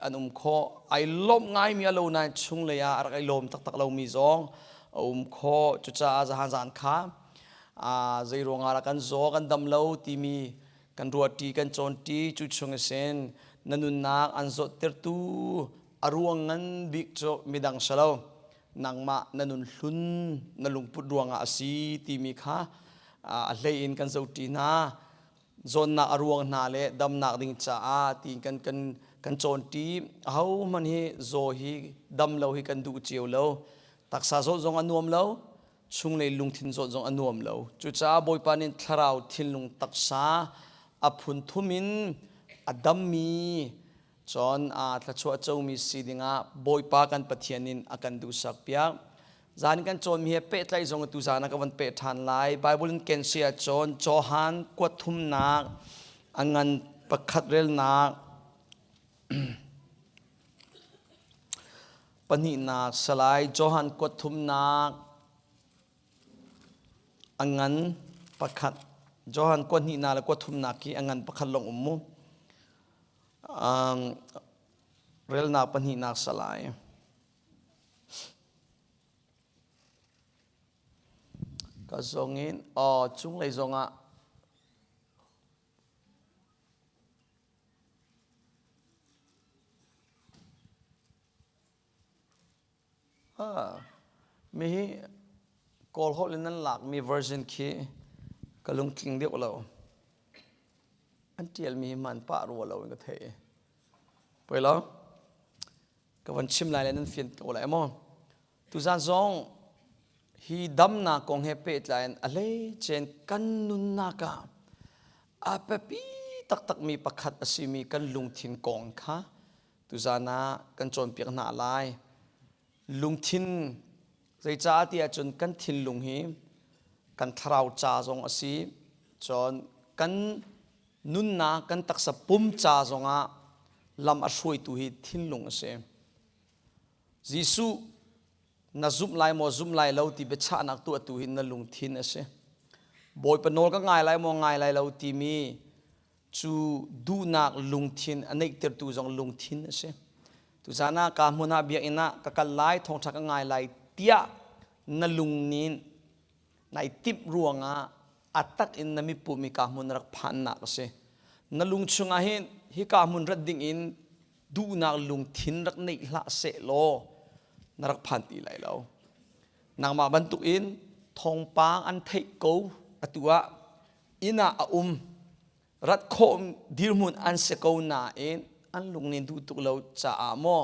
An um khawh. Ai lawmh ngaimi a lo nain chunglei ah a rak i lawm taktak lomi zong a um khawh. Cucaah zahan zan kha zei ruangah dah kan zaw, kan dam lo timi kan ruahṭi, kan cawnṭi. Cu chung isin na nunnak an zawttertu a ruang ngan bik cu midang si lo, nangmah na nun hlun, na lungput ruangah a si timi kha a hlei in kan zohṭi hna. Zawnnak a ruang hna le damnak ding caah tiin kan kan kan cawnṭi. Ahohmanh hi zaw hi dam lo hi kan duh cio lo. Taksa zawt zong a nuam lo, chunglei lungthin zawt zong a nuam lo. Cucaah Bawipa nih thlarau thinlung taksa a phunthum in a dammi cun thluachuah comi si dingah Bawipa kan Pathian in a kan duhsak piak. Zan kan cawnmi he pehtlaih zong tu zan ah ka van peh ṭhan lai. Bible in ken si ahcun Johan kuat thumnak a ngan pakhat relnak pahnihnak salai Johan kuat thumnak a ngan pakhat Johan kuat hnihnak le kuat thumnak khi a ngan pakhat lawng um mu. Um, relnak pahnihnak salai. Ka zong in aw cunglei zongah ah mi hi Kawl holh in nan lakmi version khi ka lungtling deuh lo. An ṭialmi hi man pah rua lo in ka theih. Poi lo. Ka van chim lai le nan fian ko lai maw? Tuzan zong hi damnak kong he pehtlai in a hleicen kan nunnak ah a biapi taktakmi pakhat a simi kan lungthin kong kha tuzan ah kan cawnpiak hna lai. Lungthin zeicah ti ahcun kan thinlung hi kan thlarau ca zong a si, cun kan nunnak kan taksa pum ca zongah lam a hruaitu hi thinlung a si. Jesuh na zumh lai maw zumh lai lo ti biachahnak tuahtu hi na lungthin a si. Bawipa nawl ka ngai lai maw ngai lai lo timi cu duhnak lungthin a neihtertu zong lungthin a si. Tuzan ah ka hmun ah biakinn ah ka kal lai thawngṭha ka ngai lai tiah na lung nih nai timh ruangah a tak in na mipum i ka hmun rak phannak a si. Na lung chungah hin hika hmun rat ding in duhnak lungthin rak neih hlah seh law na rak phan ti lai lo. Nangmah bantuk in thawngpang an theih ko atu ah inn ah a um rat khawh dirhmun an si ko nain an lung nih duh tuk lo caah maw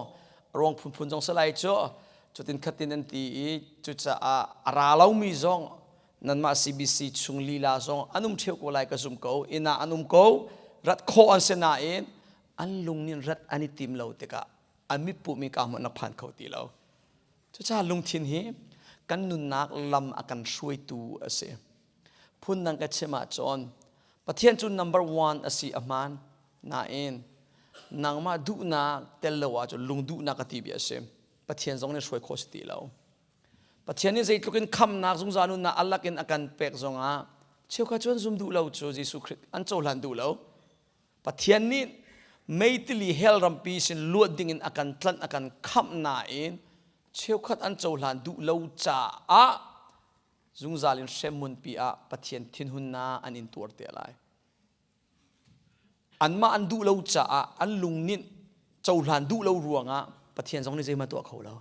ruang phunphun zong si lai cu cutin khatin an ti i cucaah a ra lomi zong nanmah CBC chung lila zong an um ṭheo ko lai ka zum ko inn ah an um ko rat khawh an si nain an lung nih rat an i tim lo tikah an mipum i ka hmun a phan kho ti lo cucaah lungthin hi kan nunnak lam a kan hruaitu a si Phundang ka chim ahcun Pathian cu number one a si a hmaan nain nangmah duhnak tel lo ahcun lungduhnak ka ti bia a si. Pathian zong nih hruai khawh si ti lo. Pathian nih zeitluk in khamnak zungzal nunnak alak in a kan pek zongah cheukhat cu an zum duh lo cu Jesuh Khrih an cohlan duh lo. Pathian nih meitili hell rampi sin luat dingin a kan tlanh a kan khamh nain cheukhat an cohlan duh lo caah zungzal in hremhmunpi ah Pathian thinhunnak an in tuar te lai. Anmah an duh lo caah an lungninh cohlan duh lo ruangah Pathian zong nih zeihmanh tuah kho lo.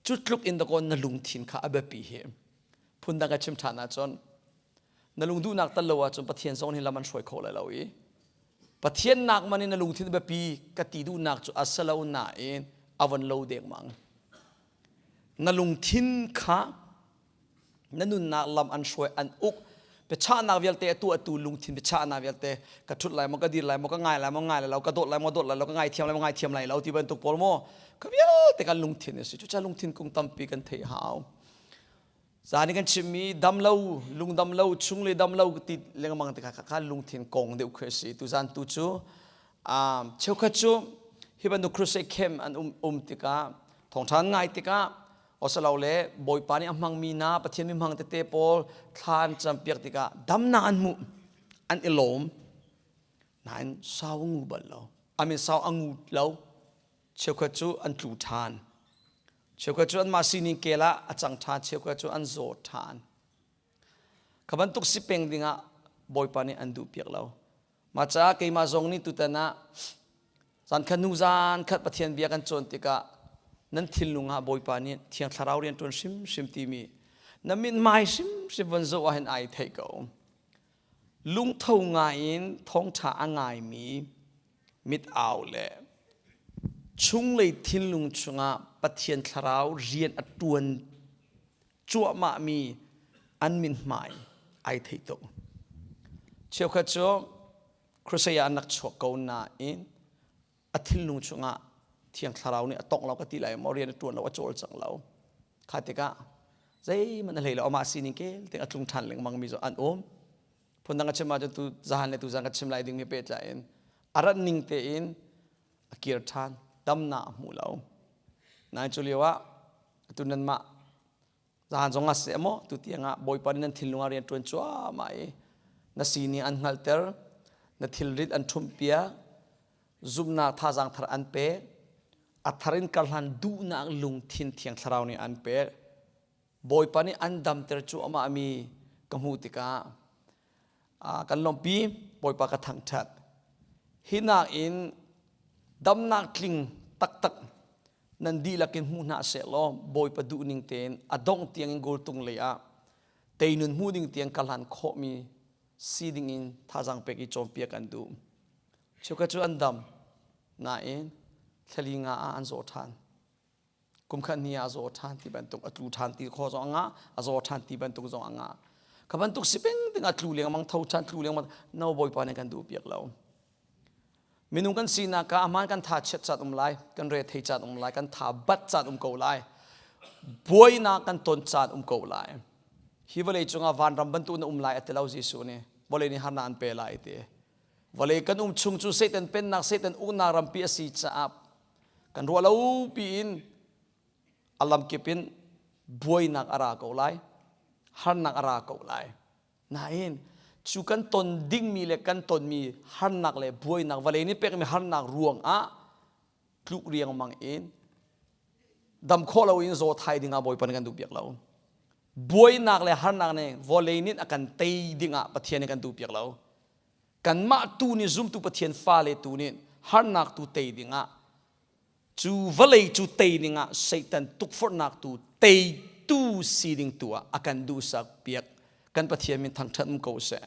Cu tluk in dakaw na lungthin kha a biapi hi. Phundang ka chim ṭhan ahcun na lungduhnak tal lo ahcun Pathian zong nih lam an hruai kho lai lo i Pathian nak man in na lungthin biapi ka ti duhnak cu a si lo nain a von lo dengmang. Na lungthin kha na nunnak lam an hruai an uk biachahnak vialte a tuahtu lungthin biachahnak vialte ka ṭhut lai maw ka dir lai maw ka ngai lai maw ngai lai lo ka dawt lai maw dawt lai lo ka ngaithiam lai maw ngaithiam lai lo ti bantuk pawl maw ka vialte kan lungthin a si cucaah lungthin kung tampi kan theih hau zan i kan chimmi dam lo lungdam lo chung le dam lo ti lengmang te kha kha lungthin kong deuh khi a si tuzan tu cu cheukhat cu hi bantuk crusade camp an um, um tikah thawngṭha an ngai tikah osalole Bawipa nih a hmangmi hna Pathian mi hmang tete pawl thla an campiak tikah damnak an hmuh an i lawm nain sau ngu bal lo. A min sau a ngut lo. Cheukhat cu an tlu ṭhan. Cheukhat cu anmah sining kel ah a cang ṭhan. Cheukhat cu an zaw ṭhan. Kha bantuk si peng dingah Bawipa nih an duhpiak lo. Mah caah keimah zong nih tutan ah zan khat hnu zan khat Pathian bia kan cawn tikah nan thinlung ah Bawipa nih Thiang Thlarau rian ṭuan hrimhrim timi na mithmai hrimhrim von zoh ahhin ai theih ko. Lungtho ngai in thawngṭha a ngaimi mit au le chunglei thinlung chungah Pathian Thlarau rian a ṭuan cuahmahmi an mithmai ai thei tuk. Cheukhat cu crusade ah an rak chuak ko nain a thinlung chungah Thiang Thlarau nih a tongh lo ka ti lai maw rian a ṭuan lo a cawlcang lo. Kha tikah zeihmanh a hlei lo amah sining kel te a tlung ṭhan lengmang mi zong an um. Phundang a chim ahcun tu zahan le tu zan ka chim lai dingmi pehtlai in a rat ning tein a kir ṭhan damnak a hmu lo. Nain cu lio ah atu nanmah zahan zong ah seh maw tu tiang ah Bawipa nih nan thinlung ah rian ṭuan cuahmah i na sining an hngalhter na thilrit an ṭhumhpiak zumhnak thazaang thar an pek a thar in karhlan duhnak lungthin thiang thlarau nih an pek Bawipa nih an damter cuahmah mi ka hmuh tikah kan lawmhpi Bawipa ka thangṭhat hi nakin damnak tling taktak nan dihlak in hmu hna seh law Bawipa duhning tein a dongh tiang in goal tung lei ah teinun hmu ding tiang ka hlan khawhmi si ding in thazaang pek i cawnpiak an duh. Cheukhat cu an dam nain thlali nga ah an zaw ṭhan. Kum khat ni ah a zaw ṭhan ti bantuk a tlu ṭhan ti kho zong a ngah a zaw ṭhan ti bantuk zong a ngah. Kha bantuk si peng ding a tlu lengmang tho ṭhan tlu lengmang no Bawipa nih kan duh piak lo. Minung kan sinak ah ahmaan kan tha chiat caan um lai, kan re thei caan um lai, kan tha bat caan um ko lai. Buainak kan ton caan um ko lai. Hi vawlei cungah vanram bantuk na um lai a ti lo Jesuh nih. Vawlei nih harnak an pe lai ti. Vawlei kan um chung cu Satan pennak, Satan uknak rampi a si caah kan ruah lo piin a lamkip in buainak a ra ko lai, harnak a ra ko lai. Nain cu kan ton dingmi le kan tonmi harnak le buainak vawlei nih pekmi harnak ruangah tluk riangmang in dam khawh loin zaw thai dingah Bawipa nih kan duh piak lo. Buainak le harnak nih vawlei nih a kan tei dingah Pathian nih kan duh piak lo. Kanmah tu nih zumtu Pathian fale tu nih harnak tu tei dingah Cu vawlei cu tei dingah Satan tukforhnak tu teitu si ding tu ah a kan duhsak piak. Kan Pathian min thangṭhat um ko seh.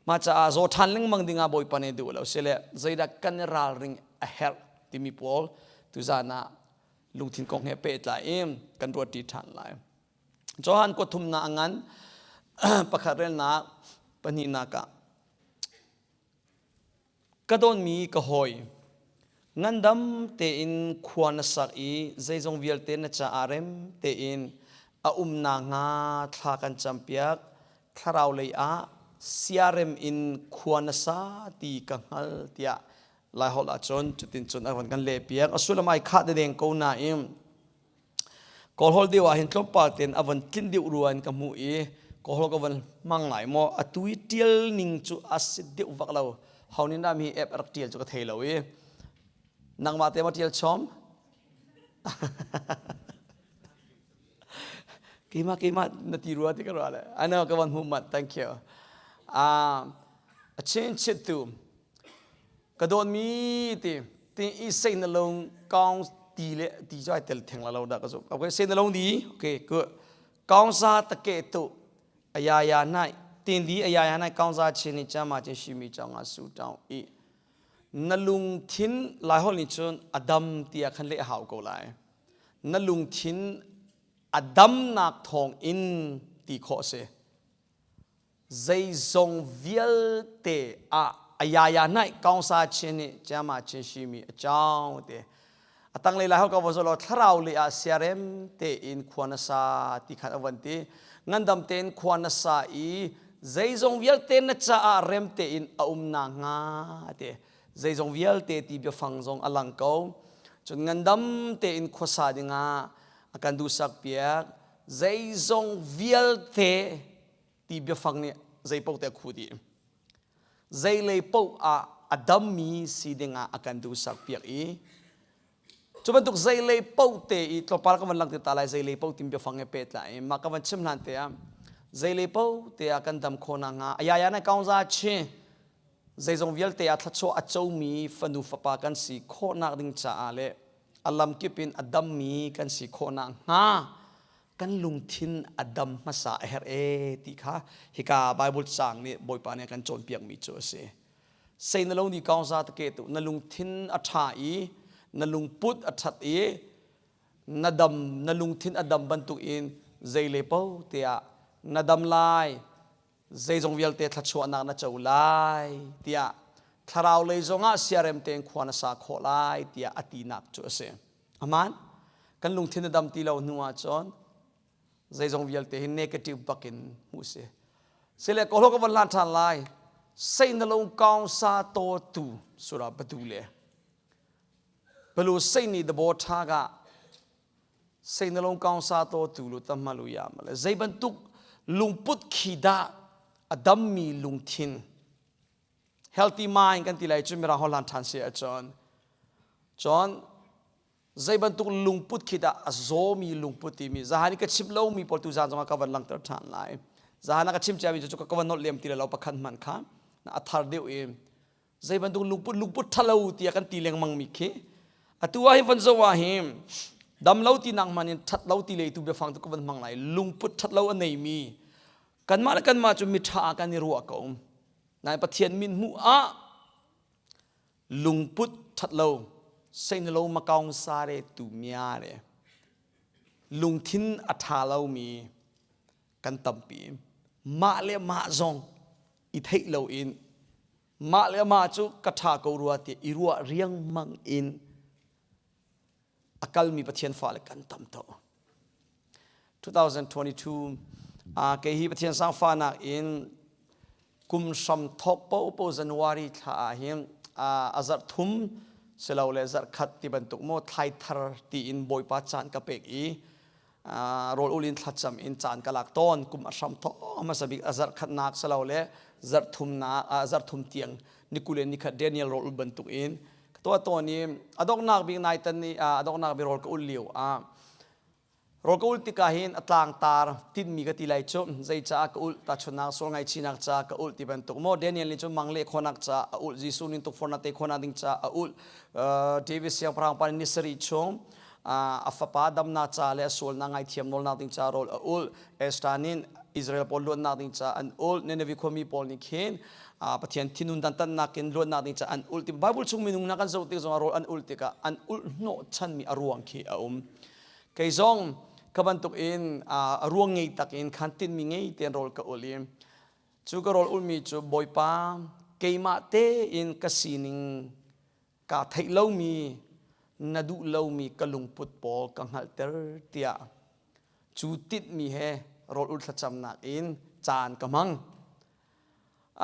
Mah caah zaw ṭhan lengmang dingah Bawipa nih duh lo sile zeidah kan i ralring a herh timi pawl tuzaan ah lungthin kong he pehtlai in kan ruatṭi ṭhan lai. Johan kuathumnak a ngan pakhat relnak pahnihnak ah Ka dawtmi ka hawi, ngandam tein khua na sak i zeizong vialte na caah rem tein a um nakhnga thla kan campiak. Thlarau lei ah siarem in khua na sa ti ka hngal tiah Laiholh ahcun cutin cun a van kan lehpiak. A sullam ai khah dedeng ko nain Kawlhawl deuh ah hin tlawmpal tein a von tlinh deuh rua in ka hmuh i kawlhawl ka von hmang lai maw atu i ṭial ning cu a si deuh vak lo ho nih dah mi app a rak ṭial cu ka thei lo i nangmah te ma ṭial chom keimah keimah na ti rua ti ka ruah le I know ka von hmuh mat thank you a chin chit tu Ka dawtmi ti ti i sei na lung kaung ti le ti cu ai tel theng la lo dah ka zumh. Okay, sei na lung di. Okay, good. Kaung za ta ke tu ayaya nai tin di ayaya nai kaung za chin ni chama chin shi mi chang a su taung i na lungthin lai hol nih cun a dam tiah khan leh hau ko lai. Na lungthin a damnak thawng in ti khawh si. Zeizong vialte ah ayaya naih kaungsa chin nih chiama chin shimi a chaung te a tanglei lai ka vazolo thlarau le ah siarem tein khua na sa ti khat avan ti ngandam tein khua na sa i zeizong vialte na caah rem tein a um na hnga te zeizong vialte ti biafang zong a lang ko cun ngandam tein khuasa dingah a kan duhsak piak zeizong vialte ti biafang nih zei paoh te a khu dih. Zeilei paoh ah a dammi si dingah a kan duhsak piak i cu bantuk zeilei paoh te i tlawmpal ka van langhter ta lai zeilei paoh tim biafang he pehtlai in mah ka van chim hlan te ah zeilei paoh te ah kan dam khawh nakhnga ayaya na kaungza chi zeizong vialte ah thluachuah a comi fanu fapa kan si khawhnak ding caah le a lamkip in a dammi kan si khawh nakhnga kan lungthin a dam hmasa a herh e ti kha hika Bible caang nih Bawipa nih a kan cawnpiakmi cu a si. Sei na lo ni kaung za te ke tu na lungthin a ṭha i na lungput a ṭhat i na dam na lungthin a dam bantuk in zei le po tiah na dam lai zeizong vialte thluachuahnak na co lai tiah thlarau lei zongah siarem tein khua na sa khawh lai tiah a tinak cu a si. Aman kan lungthin a dam ti lo hnu ahcun zeizong vialte hi negative bakin hmuh si. Sile ko ka van lan ṭhan lai. Sei na lo kaung sa to tu sura batu le. Balu sei ni the bo tha ga sei na lo kaung sa to tu lu tam malu ya male. Zei bantuk lungput khi dah a dammi lungthin healthy mind kan ti lai cu mirang holh hlan ṭhan si ahcun cun zei bantuk lungput khi dah a zawmi lungput timi zahan i ka chim lomi pawl tu zan zongah ka van langhter ṭhan lai zahan ah ka chim ciami cu ka van nolh lem ti lo pakhat hmanh kha a thar deuh i zei bantuk lungput lungput ṭhalo tiah kan ti lengmang mi khi atu ah hi van zoh ah hi dam lo ti nak hman in ṭhat lo ti lei tu biafang tu ka van hmang lai lungput ṭhat lo a neimi kanmah le kanmah cu miṭha ah kan i ruah ko Nain Pathian min hmuh ah lungput ṭhat lo seinalo makaung sare tu mia le lungthin a ṭha lomi kan tampi. Mah le mah zong i theih loin mah le mah cu ka ṭha ko rua tiah i ruah riangmang in a kalmi Pathian fale kan tam tuk. 2022 kei hi Pathian sangfanak in kum hram thawk popo January thla ah hin a zarh thum silole zarh khat ti bantuk maw thlai thar tiin Bawipa caan ka pek i rawl ul in thlacam in caan ka lak tawn kum a hram thawk hmasa bik a zarh khatnak silole zarh thumnak zarh thum tiang ni kul le ni khat Daniel rawl ul bantuk in ka tuah tawn i a donghnak bik nai tan i a donghnak bik rawl ka ul lio ah rawl ka ul tikah hin a tlangtar tinmi ka ti lai cu zeicaah ka ul tahchunhnak sual ngaihchihnak ca ka ul ti bantuk maw Daniel nih cun mang leh khawhnak ca a ul Jesuh nih tukforhnak te khawhnak ding ca a ul David siangpahrang pa nih ni sarih chung a fapa damnak ca le a sualnak ngaithiam nawlnak ding ca rawl a ul Esther nih Israel pawl luatnak ding ca an ul Nineveh khuami pawl nih khin Pathian thinhun dantatnak in luatnak ding ca an ul ti Bible chung minung hna kan zoh tik zongah rawl an ul tikah an ul hnawh chanmi a ruang khi a um kei zong ka bantuk in a ruang ngei tak in khan tinhmi ngei tein rawl ka ul i cu ka rawl ulmi cu Bawipa keimah tein ka sining kaa theih lomi na duh lomi ka lungput pawl ka hngalhter tiah cu tinhmi he rawl ul thlacamnak in caan ka hmang.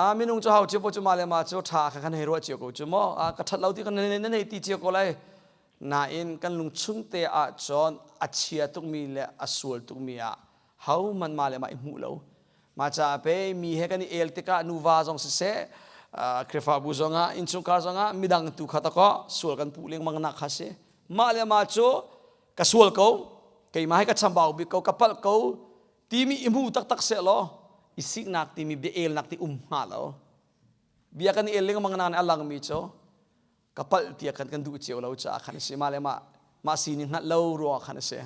A minung cu hau cio cu mah le mah cu ṭha kha kan hei ruah cio ko cu maw ka ṭhat lo ti kan na nei ti cio ko lai nain kan lung chung te ah cun a chia tukmi le a sual tukmi ah hohmanh mah le mah i hmuh lo mah caah pe mi he kan i el tikah nuva zong siseh Khrihfabu zongah innchungkhar zongah midang tu kha takaw sual kan puh lengmang nak kha si mah le mah cu ka sual ko keimah hi ka chambau bik ko ka palh ko timi i hmu taktak seh law i siknak timi bia elnak ti um hnga lo bia kan i el lengmang na a langmi cu ka palh tiah kan kan duh cio lo caah khan a si mah le mah mah sining hngalh lo ruangah khan a si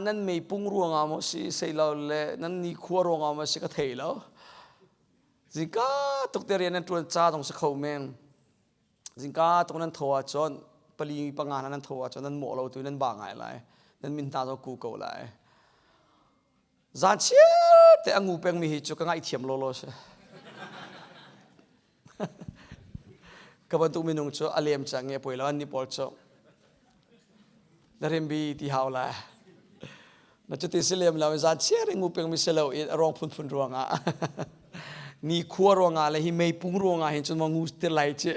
nan meipung ruangah maw si sei lo le nan nikhua ruangah maw si ka thei lo zingka tuk te rian nan ṭuan ca zong si kho men zingka tuk nan tho ahcun pali panga nan tho ahcun nan mawh lo tu nan ba ngai lai nan min hna zong ku ko lai zan chiar te a ngu pengmi hi cu ka ngaihthiam lawlaw si ka bantuk minung cu a lem cang nge poi lo an ni pawl cu na rimbi ti hau lai na cuti si lem lo zan chiar in ngu peng mi si lo in a rong phunphun ruangah ni khua ruangah le hi meipung ruangah hin cun ma ngu tir lai ci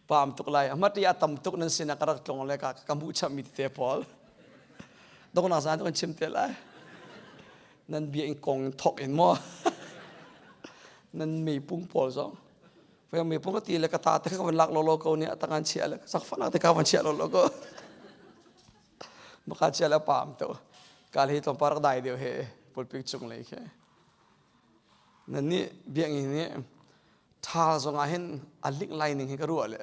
pam tuk lai amati a tam tuk nan sin ah ka rak tlong le ka ka hmuh chap mi te pawl dongnak zan kan chim te lai nan bia in kong thok in maw nan meipung pawl zong. Voi mi pung ka ti le ka ta te kha ka van lak lawlaw ko nih a tangan chia le sakfanak te ka van chia lawlaw ko. Maka chia le pam to. Kal hi tlawmpal rak dai deuh he pulpit cung lei khi. Nan nih biakinn nih ṭhal zong ah hin a lik lai ning hi ka ruah le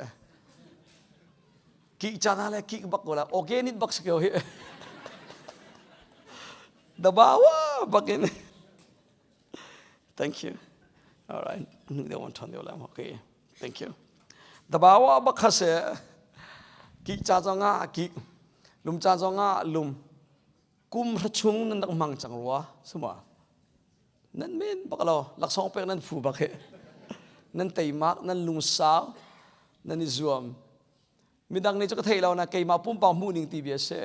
kik caan ah le kik bak ko la organic bak si ko hi dabawa bak in thank you all right nu deuh wan ṭhan deuh la okay thank you dabawa bak kha se kik ca zong ah kik lum ca zong ah lum kum hra chung nan rak hmang cang rua suma Nan men bak lo, laksawng pek nan phu bak hi. Nan teimak, nan lungsau, nan i zuam. Midang nih cu ka thei lo na keimah pumpak hmuh ning ti bia si.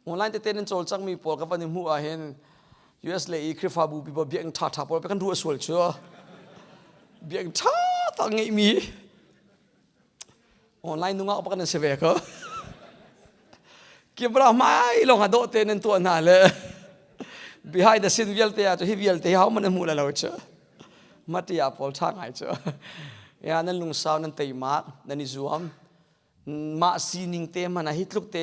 Online tete nan cawlcangmi pawl ka van i hmuh ahhin US le i Khrihfabu pi pawl biakinn ṭha ṭha pawl kan ruah sual cu. Biakinn ṭha tak ngeihmi Online nungak bak nan si ve ko. Kibra hmai lawng ah dawh te nan tuah hna le behind the scene vialte ah cu hi vialte hi ho man hmu la lo cu. Matia pawl tha ngai cu. Ya nan lungsau nan teimak nan i zuam. Mah sining te hmanh ah hi tluk te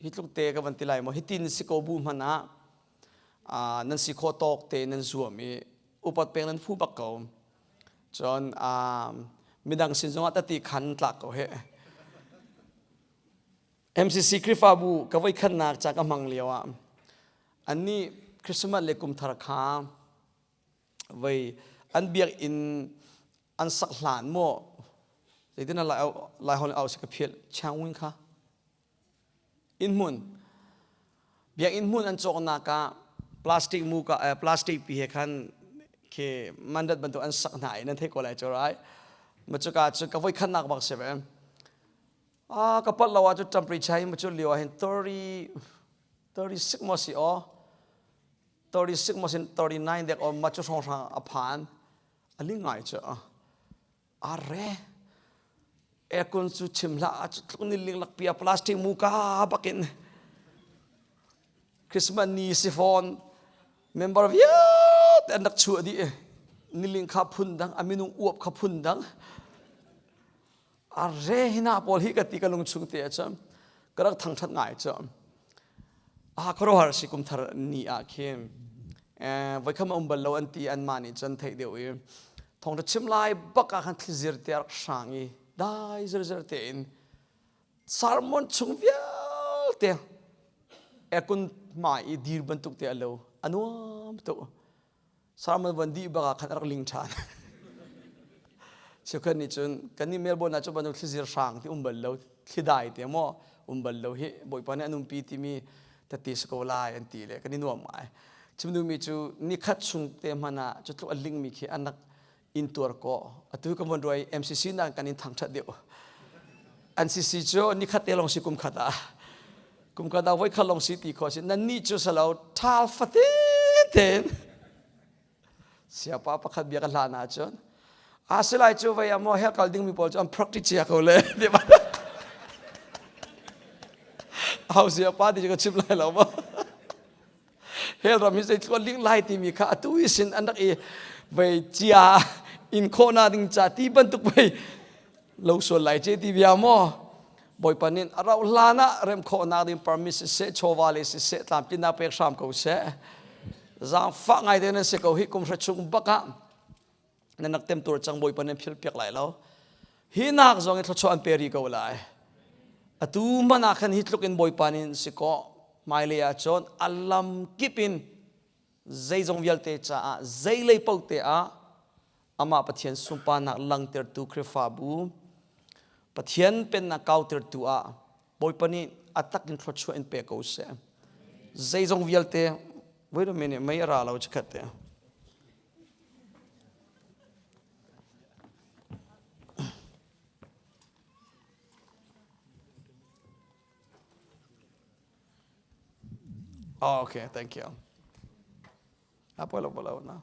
hi tluk te ka van ti lai maw hitin si ko bu hmanh ah nan si khawh tawk te nan zuam i upat peng nan phu bak ko cun midang sin zongah tati khan tlak ko he MCC Khrihfabu ka voi khatnak ca ka hmang lio ah anni Christmas le kum thar kha voi an biakinn an sak hlan maw zeitin lai lai hol au si ka philh changwin kha Innhmun. Biakinn hmun an cawknak ah plastic mu ka eh, plastic pi he khan khi mandat bantuk an sak hna i nan theih ko lai cu right? Ma cuka cu ka voi khatnak bak si ve. Ah ka palh lo ah cu temperature hi ma cu lio ah hin 30 36 maw si aw 36 maw sin 39 dek aw ma cu hrawng hrang a phan a ling ngai cu Arre aircon cu chim hlah cu tluk ni ling lak pia plastic mu ka bakin Christmas ni si fawn member vialte an rak chuah dih niling kha phun dang a minung uap kha phun dang arre hina pawl hi ka ti ka lung chung te ah ka rak thangthat ngai cu a khuaruahhar si kum thar ni ah khin voikham a um bal lo an ti anmah nih cun theih deuh i thawngṭha chim lai bak ah khan thlizir te a rak hrang i dai zirzer tein sermon chung vialte ekun hmai i dir bantuk te a lo a nuam tuk Sermon van dih bak ah khan a rak ling ṭhan. Cheukhat nih cun kan nih Melbourne ah cu bantuk thlizir hrang ti um bal lo, thlidai te maw um bal lo hi Bawipa nih an umpi timi tati si ko lai an ti le kan i nuam ngai. Chim duhmi cu nikhat chung te hmanh ah cu tluk a lingmi khi an rak in tuar kawh. Atu kan von ruai MCC nak kan in thangṭhat deuh. NCC cu nikhat te lawng si kum khat ah. Kum khat ah voi khat lawng si ti khawh si. Nan nih cu salo ṭhal fate tein siapa pakhat bia ka hlan ahcun asilai cu vei ah maw hell kal dingmi pawl cu an practice cia ko le hau siapa ti cu ka chim lai lo maw hell ram hi zeitluk a ling lai timi kha atu i sin an rak i vei cia in khawhnak ding ca ti bantuk vei lo sual lai ce ti bia maw Bawipa nih a rauh hlan ah rem khawhnak ding permit siseh chawva le siseh tlamtlinnak pek hram ko seh zaangfah ngai te nan si ko hi kum hra chung bak ah nan rak temtur cang Bawipa nih phil piak lai lo hi nak zong in thluachuah an pe rih ko lai atu hmanh ah khan hi tluk in Bawipa nih si kaw hmailei ah cun a lam kip in zeizong vialte caah zeilei paoh te ah amah Pathian sunparnak langtertu Khrihfabu Pathian pennak kautertu ah Bawipa nih a tak in thluachuah in pe ko seh. Zeizong vialte wait a minute mei a ra lo chikhat te. Oh, okay, thank you. A poi lo lo na.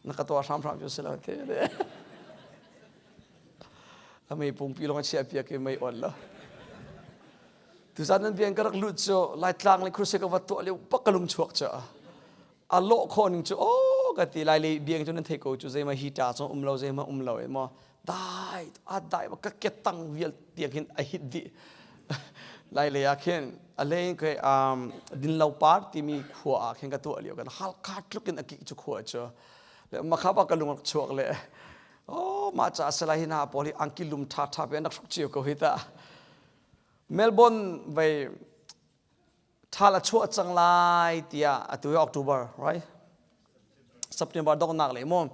Na ka tuah hramhram cu si lo te. A mei pungpi lawng a chiah piak i mei on lo. Tuzan nan bian ka rak lut cu Laitlang le crusade ka va tuah lio bak ka lung chuak cu. A lawh khawh ning cu oh ka ti lai le biang cu nan thei ko cu zeima hi ta cu um lo zeima um lo e maw. Dai a dai ka ke tang vial tiang hin a hit dih. Lai lei ah khin a leng ke um din lo par timi khua ah khin ka tuah lio kan Halkha tluk in a kik cu khua cu. Le makha ba ka lung rak chuak le oh mah ca sala hi na pawl hi angki lum tha tha pe nak hruk cio ko hi ta. Melbourne vai ṭhal a chuah cang lai tiah atu hi October right September donghnak le maw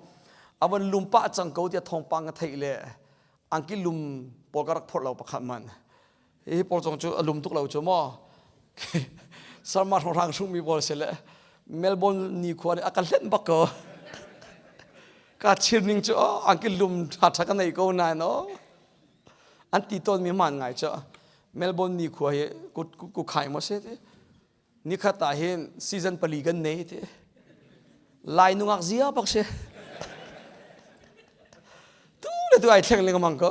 a von lum pah cang ko tiah thawngpang ka theih le angki lum pawl ka rak phorh lo pakhat man hi pawl zong cu a lum tuk lo cu maw sarma hrongrang hrungmi pawl si le Melbourne ni khua nih a ka hlenh bak ko ka chir ning cu oh angki lum ṭha ṭha ka nei ko nain oh An ti tawnmi hmaan ngai cu Melbourne nikhua hi kukhai maw si ti. Nikhat ah hin season pali kan nei ti. Lai nungak zia bak si. Tu le tu ai thleng lengmang ko.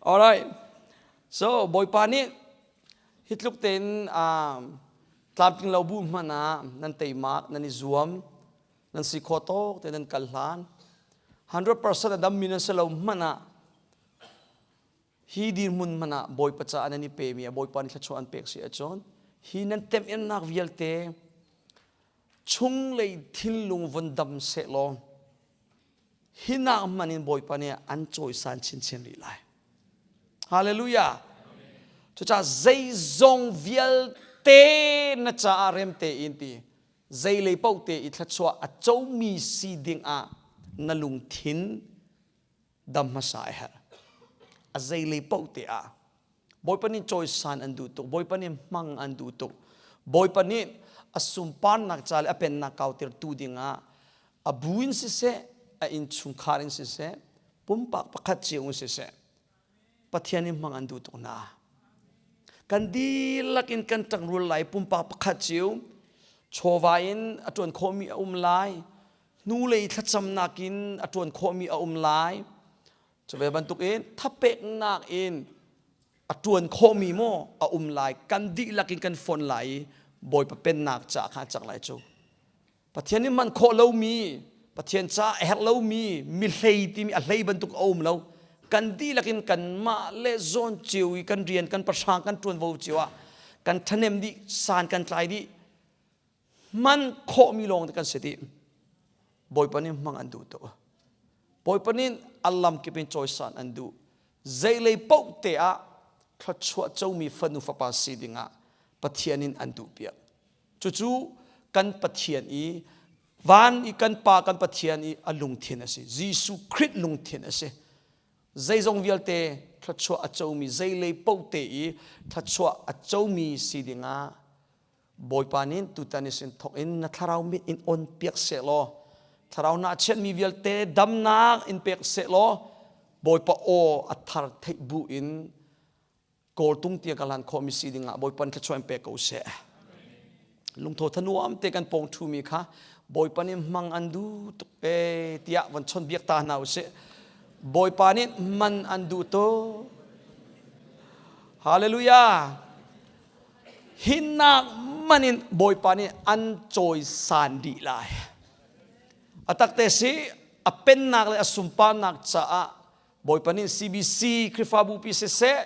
All right. So Bawipa nih hi tluk tein tlamtling lo bu hmanh ah nan teimak nan i zuam nan si khawh tawk te nan kal hlan 100% a dammi nan si lo hmanh ah hi dirhmun hmanh ah Bawipa caah nan i pemi a Bawipa nih thluachuah an pek si ahcun hi nan temhinnak vialte chunglei thinlung vun dam sehlaw hi nak hmanh in Bawipa nih an cawisan chinchin rih lai. Hallelujah. Cucaah zeizong vialte na caah rem tein ti zeilei paoh te i thluachuah a comi si dingah na lungthin dam hmasa a herh. A zeilei paoh te ah Bawipa nih cawisan an duh tuk, Bawipa nih hmang an duh tuk. Bawipa nih a sunparnak ca le a pennak kautertu dingah a bu in siseh, a innchungkhar in siseh, pumpak pakhat cio in siseh, Pathian in hmang an duh tuk hna. Kan dihlak in kan ṭangrual lai pumpak pakhat cio chawva in a ṭuan khawhmi a um lai, hnulei thlacamnak in a ṭuan khawhmi a um lai. Cu ve bantukin thapeknak in a ṭuan khawhmi maw a um lai. Kan dihlak in kan fon lai i Bawipa pennak caah kha a cang lai cu. Pathian nih man khawh lomi, Pathian caah a herh lomi, mi hlei timi a hlei bantuk a um lo. Kan dihlak in kanmah le zawn cio i kan rian, kan pahrang, kan ṭuanvo cio ah kan ṭhahnem dih, san kan tlai dih. Hman khawhmi lawng te kan si dih. Bawipa nih hmang an duh tuk. Bawipa nih a lamkip in cawisan an duh. Zeilei paoh te ah thluachuah comi fanu fapa si dingah Pathian in an duhpiak. Cucu kan Pathian i van i kan Pa kan Pathian i a lungthin a si. Jesuh Khrih lungthin a si. Zeizong vialte thluachuah a comi, zeilei paoh te i thluachuah a comi si dingah Bawipa nih tutan i sin thawk in na thlarau mit in on piak seh law thlarau na chiatmi vialte damnak in pek seh law Bawipa aw a thar theih bu in kawltung tiang ka hlan khawhmi si dingah Bawipa nih thluachuah in pe ko seh. Lungtho thanuam te kan pawng ṭhumi kha Bawipa nih hmang an duh tuk e tiah von chawnhbiak ta hna usih. Bawipa nih man an duh tuk. Hallelujah. Hinnak man in Bawipa nih an cawisan dih lai. A takte si a pennak le a sunparnak caah Bawipa nih CBC Khrihfabu pi siseh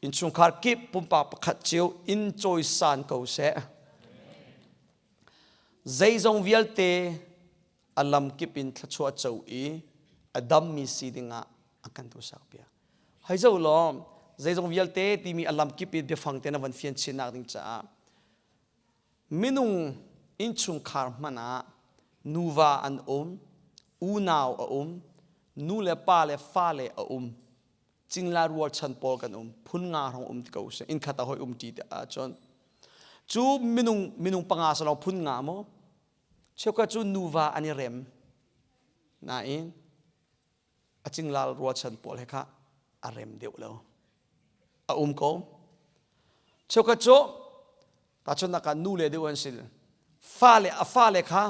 innchungkhar kip pumpak pakhat cio in cawisan ko seh. Zeizong vialte a lam kip in thluachuah co i a dammi si dingah a kan tusak piak. Hei zo law zeizong vialte timi a lam kip i biafang te na van fian chinnak ding caah Minung innchungkhar hmanh ah nuva an um, unau a um, nu le pa le fale a um, cingla rualchan pawl kan um, phun nga hrawng um ti ko usih, innkhat ah hoi um ṭi ti ahcun cu minung minung panga salawng phun nga maw? Cheukhat cu nuva an i rem. Nain a cinglal rualchan pawl he kha a rem deuh lo a um ko cheukhat cu tahchunhnak ah nu le deuh an si fale a fale kha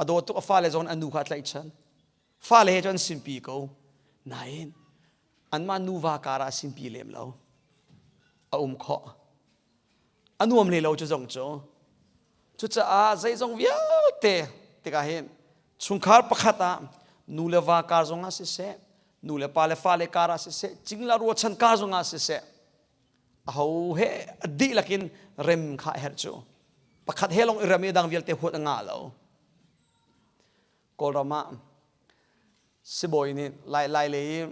a dawt tuk a fale zong a nu kha a tlaihchan fale he cun an simpi ko nain anmah nuva kar ah simpi lem lo a um khawh a nuam hlei lo cu zong cu cucaah zeizong vialte tikah hin chungkhar pakhat ah Nu le va kar zongah siseh, nu le pa le fale kar ah siseh, cingla ruachan kar zongah siseh, aho he a dihlak in rem kha a herh cu. Pakhat he lawng i rem i dang vialte huat a ngah lo. Kawlram ah sibawi nih lai lai lei i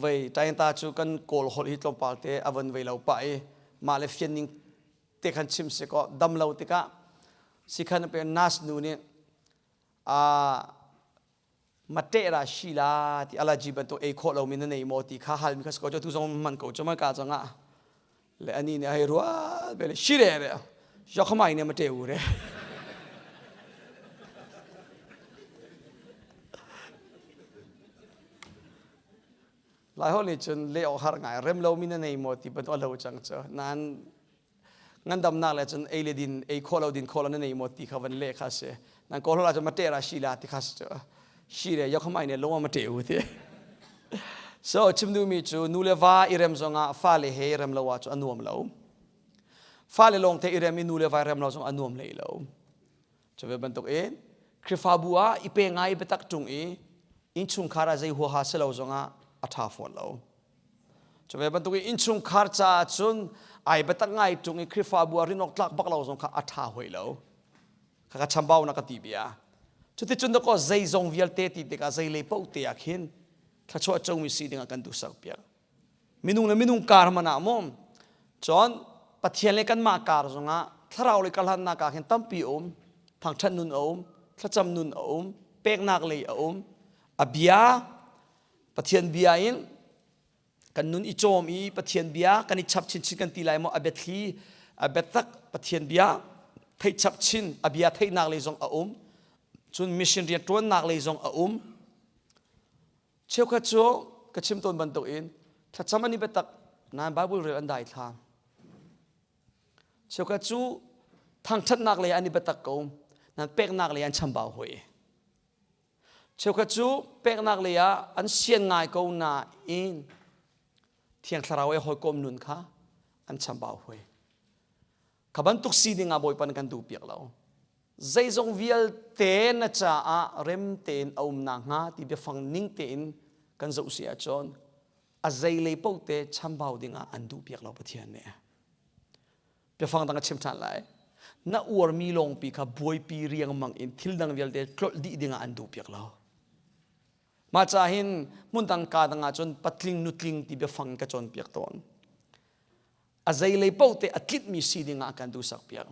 vei tainta cu kan kawl holh hi tlawmpal te a von vei lo pah i mah le fian ning te khan chim si kaw dam lo tikah sikhan pe nas nu nih a mate ra shi la ti alaji bantuk ei khawh lomi na nei maw ti kha hal mi kha si ko cu tu zong man ko cu man ka zongah le ani nih hei ruat ve le shi re re yokhamai ne mate u re. Laiholh nih cun leh awk har ngai rem lomi na nei maw ti bantuk a lo cang cu. Nain ngandamnak le cun ei le din ei khawh lo din khawh lo na nei maw ti kha van leh kha si. Nan kawl holh ahcun mate ra shi la ti kha si cu. Shi le yokhamai ne lawng mate u ti. So chim duhmi cu nu le va i rem zongah fale he i rem lo ahcun a nuam lo. Fale lawng te i rem i nu le va i rem lo zong a nuam hlei lo. Cu ve bantuk in Khrihfabu ah i pe ngai biatak ṭung i innchungkhar ah zei huaha si lo zongah a ṭha fawn lo. Cu ve bantuk in innchungkhar caah cun ai biatak ngai ṭung i Khrihfabu ah rinawk tlak bak lo zong kha a ṭha hoi lo. Khakha chambau na ka ti bia. Cuticun dakaw zeizong vialte ti tikah zeilei paoh te ah khin thluachuah comi si dingah kan duhsak piak. Minung le minung kar hmanh ah maw cun Pathian le kanmah kar zongah thlarau le karhlannak ah khin tampi a um. Thangṭhat nun a um, thlacam nun a um, peknak lei a um. A bia Pathian bia in kan nun i cawm i Pathian bia kan i chap chinchin kan ti lai maw a biathli a biatak Pathian bia theih chap chin a bia theihnak lei zong a um. Cun mission rian ṭuannak lei zong a um. Cheukhat cu ka chim tawn bantukin thlacam an i biatak nain Bible rel an daithla. Cheukhat cu thangṭhatnak lei an i biatak ko nain peknak lei an chambau hoi. Cheukhat cu peknak lei ah an sian ngai ko nain Thiang Thlarau i hawikom nun kha an chambau hoi. Kha bantuk sining ah Bawipa nih kan duhpiak lo. Zeizong vialte na caah rem tein a um nakhnga ti biafang ning tein kan zoh si ahcun a zeilei paoh te chambau dingah an duhpiak lo Pathian nih. Biafang dang a chim ṭhan lai. Na uarmi lawngpi kha buaipi riangmang in thil dang vialte tlolh dih dingah an duhpiak lo. Mah ca hin hmun dang ka dang ahcun patling nutling ti biafang ka cawnpiak tawn. A zeilei paoh te a tlitmi si dingah a kan duhsak piak.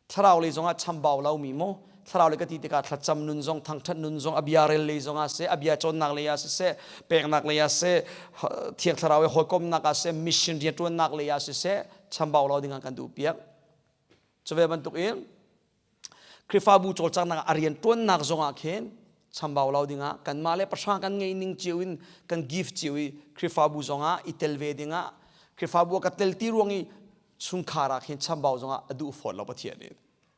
Thlarau lei zongah chambau lomi maw thlarau lei ka ti tikah thlacam nun zong thangṭhat nun zong a bia rel lei zongah seh a bia cawnnak lei ah siseh peknak lei ah seh thiang thlarau i hawikomnak ah seh mission rianṭuannak lei ah siseh chambau lo dingah kan duh piak. Cu ve bantuk in Khrihfabu cawlcanghnak a rian ṭuannak zongah khin chambau lo dingah kanmah le pahrang kan ngei ning cio in kan gift cio i Khrihfabu zongah i tel ve dingah Khrihfabu ah ka tel ti ruang i chungkhar ah khin chambau zongah a duh fawn lo Pathian nih.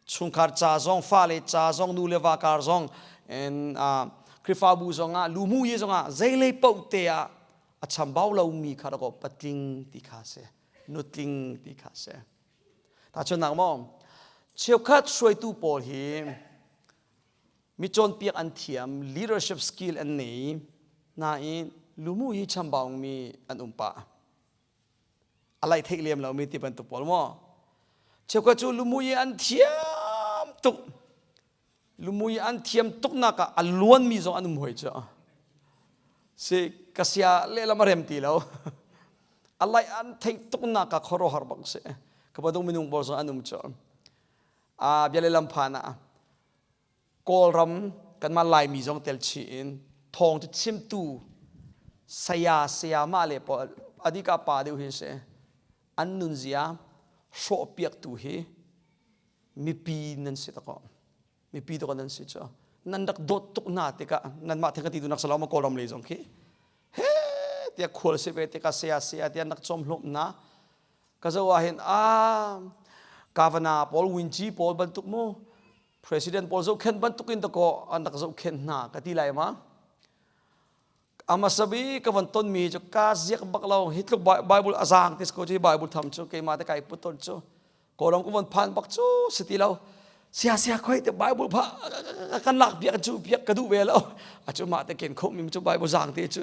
Chungkhar ca zong fale ca zong nu le va kar zong and uh, Khrihfabu zongah lumu ye zongah zeilei paoh te ah a chambau lomi kha rak patling ti kha si nutling ti kha si. Tahchunhnak maw, cheukhat hruaitu pawl hi mi cawnpiak an thiam, leadership skill an nei, nain lumu hi chambaungmi an um pah. A laih theih lem lomi ti bantuk pawl maw. Cheukhat cu lumu hi an thiam tuk. Lumui an thiam tuknak ah a luanmi zong an um hoi cu. Si ka sia lehlam a rem ti lo. A laih an theih tuknak ah khuaruahhar bak si. Ka bantuk minung pawl zong an um cu. A bia le lam phan ah Kawlram kanmah Laimi zong tel chih in thawng cu chimtu saya sayamah le pawl adika pa deuh hi si an nunzia hrawhpiaktu hi mipi nan si tako mipi to nan si cu nan rak dawt tuk hna tikah nanmah theng ka ti tu nak salama kawlram lei zong khi he tiah khual si ve tikah saya saya tiah nak chom hlum na ka zo ah hin a kavana pawl winchi pawl bantuk mu president pawl zohkhen bantuk in dako an rak zohkhen hna ka ti lai ma Amasabi ka van tonmi cu ka ziak bak lo hi tluk Bible a zaang tis ko cu hi Bible tham cu keimah te kai put ton cu kawlram ka van phan bak cu si ti lo. Sia sia khoi te Bible pha kan lak piak cu piak ka duh ve lo. A cu mah te ken kho mi cu Bible zang te cu.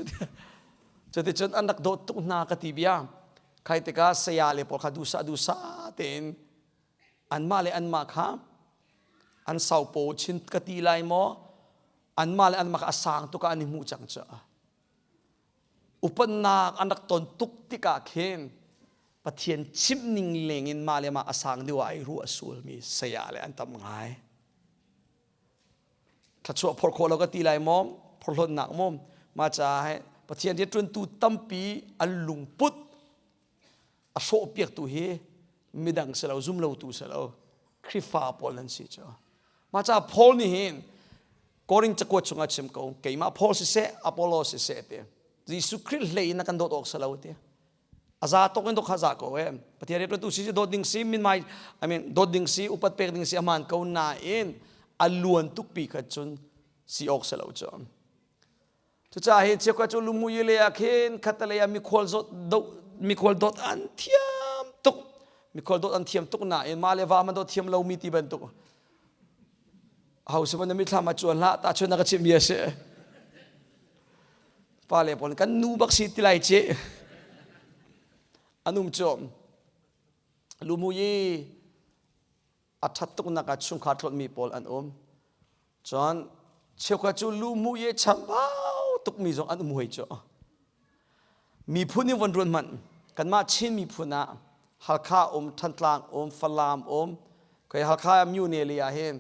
Cuticun an rak dawt tuk hna ka ti bia. Khai tikah saya le pawl kha dusa dusa tein anmah le anmah kha an saupo chin ka ti lai maw anmah le anmah kha a sang tuk ah an i hmuh cang cu. Upannak an rak ton tuk tikah khin Pathian chimh ning lengin mah le mah a sang deuh ah ai ruah sualmi saya le an tam ngai. Thluachuah phorh khawh lo ka ti lai maw? Phorhlawtnak maw? Mah caah he Pathian rianṭuantu tampi an lungput a hrawhpiaktu hi midang si lo, zumlotu si lo, Khrihfa pawl nan si cu. Mah caah Paul nih hin Korin cakuat chungah chim ko, keimah Paul siseh, Apollo siseh ti. Jesuh Khrih hlei in a kan dawt awk si lo ti. A za tok in dok kha za ko e. Pathian rianṭuantu si dawt ding si, min mai, I mean, dawt ding si, upat pek ding si aman ko nain a luan tuk pi kha cun si awk si lo cu. Cucaah hi chiakha cu lungmui le ah khin khatalei ah mikhual zawt do mikhual dawt an thiam tuk mikhual dawt an thiam tuk nain mah le va man dawt thiam lomi ti bantuk ho si na mithlam ah cuan hlah ta chun na ka chimh mi a si pa le pawl kan nu bak si ti lai ci an um cu lumui a ṭhat tuknak ah chungkhar tlawtmi pawl an um. Cun cheukhat cu luhmuh i chambau tukmi zong an um hoi cu. Miphun in von ruat hmanh kanmah Chin miphun ah Halkha um, Thantlang um, Falam um, kei Halkha Myone li ah hin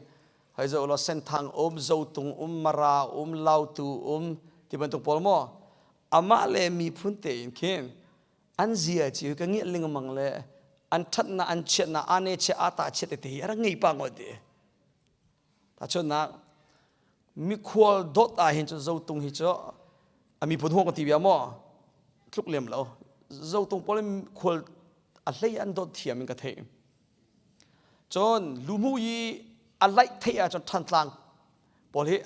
hei zoh law Senthang um, Zotung um, Mara um, Lautu um ti bantuk pawl maw amah le miphun tein khin an zia ci ka ngiat lengmang le an ṭhatnak an chiatnak ane chia ata chiat tete hi a rak ngei pa ngawt ti tahchunhnak mikhual dawt ah hin cu zotung hi cu a miphun huang ka ti bia maw tluk lem lo zotung pawl khual a hlei an dawt thiam in ka theih cun lumu i a laih theih ahcun thantlang pawl hi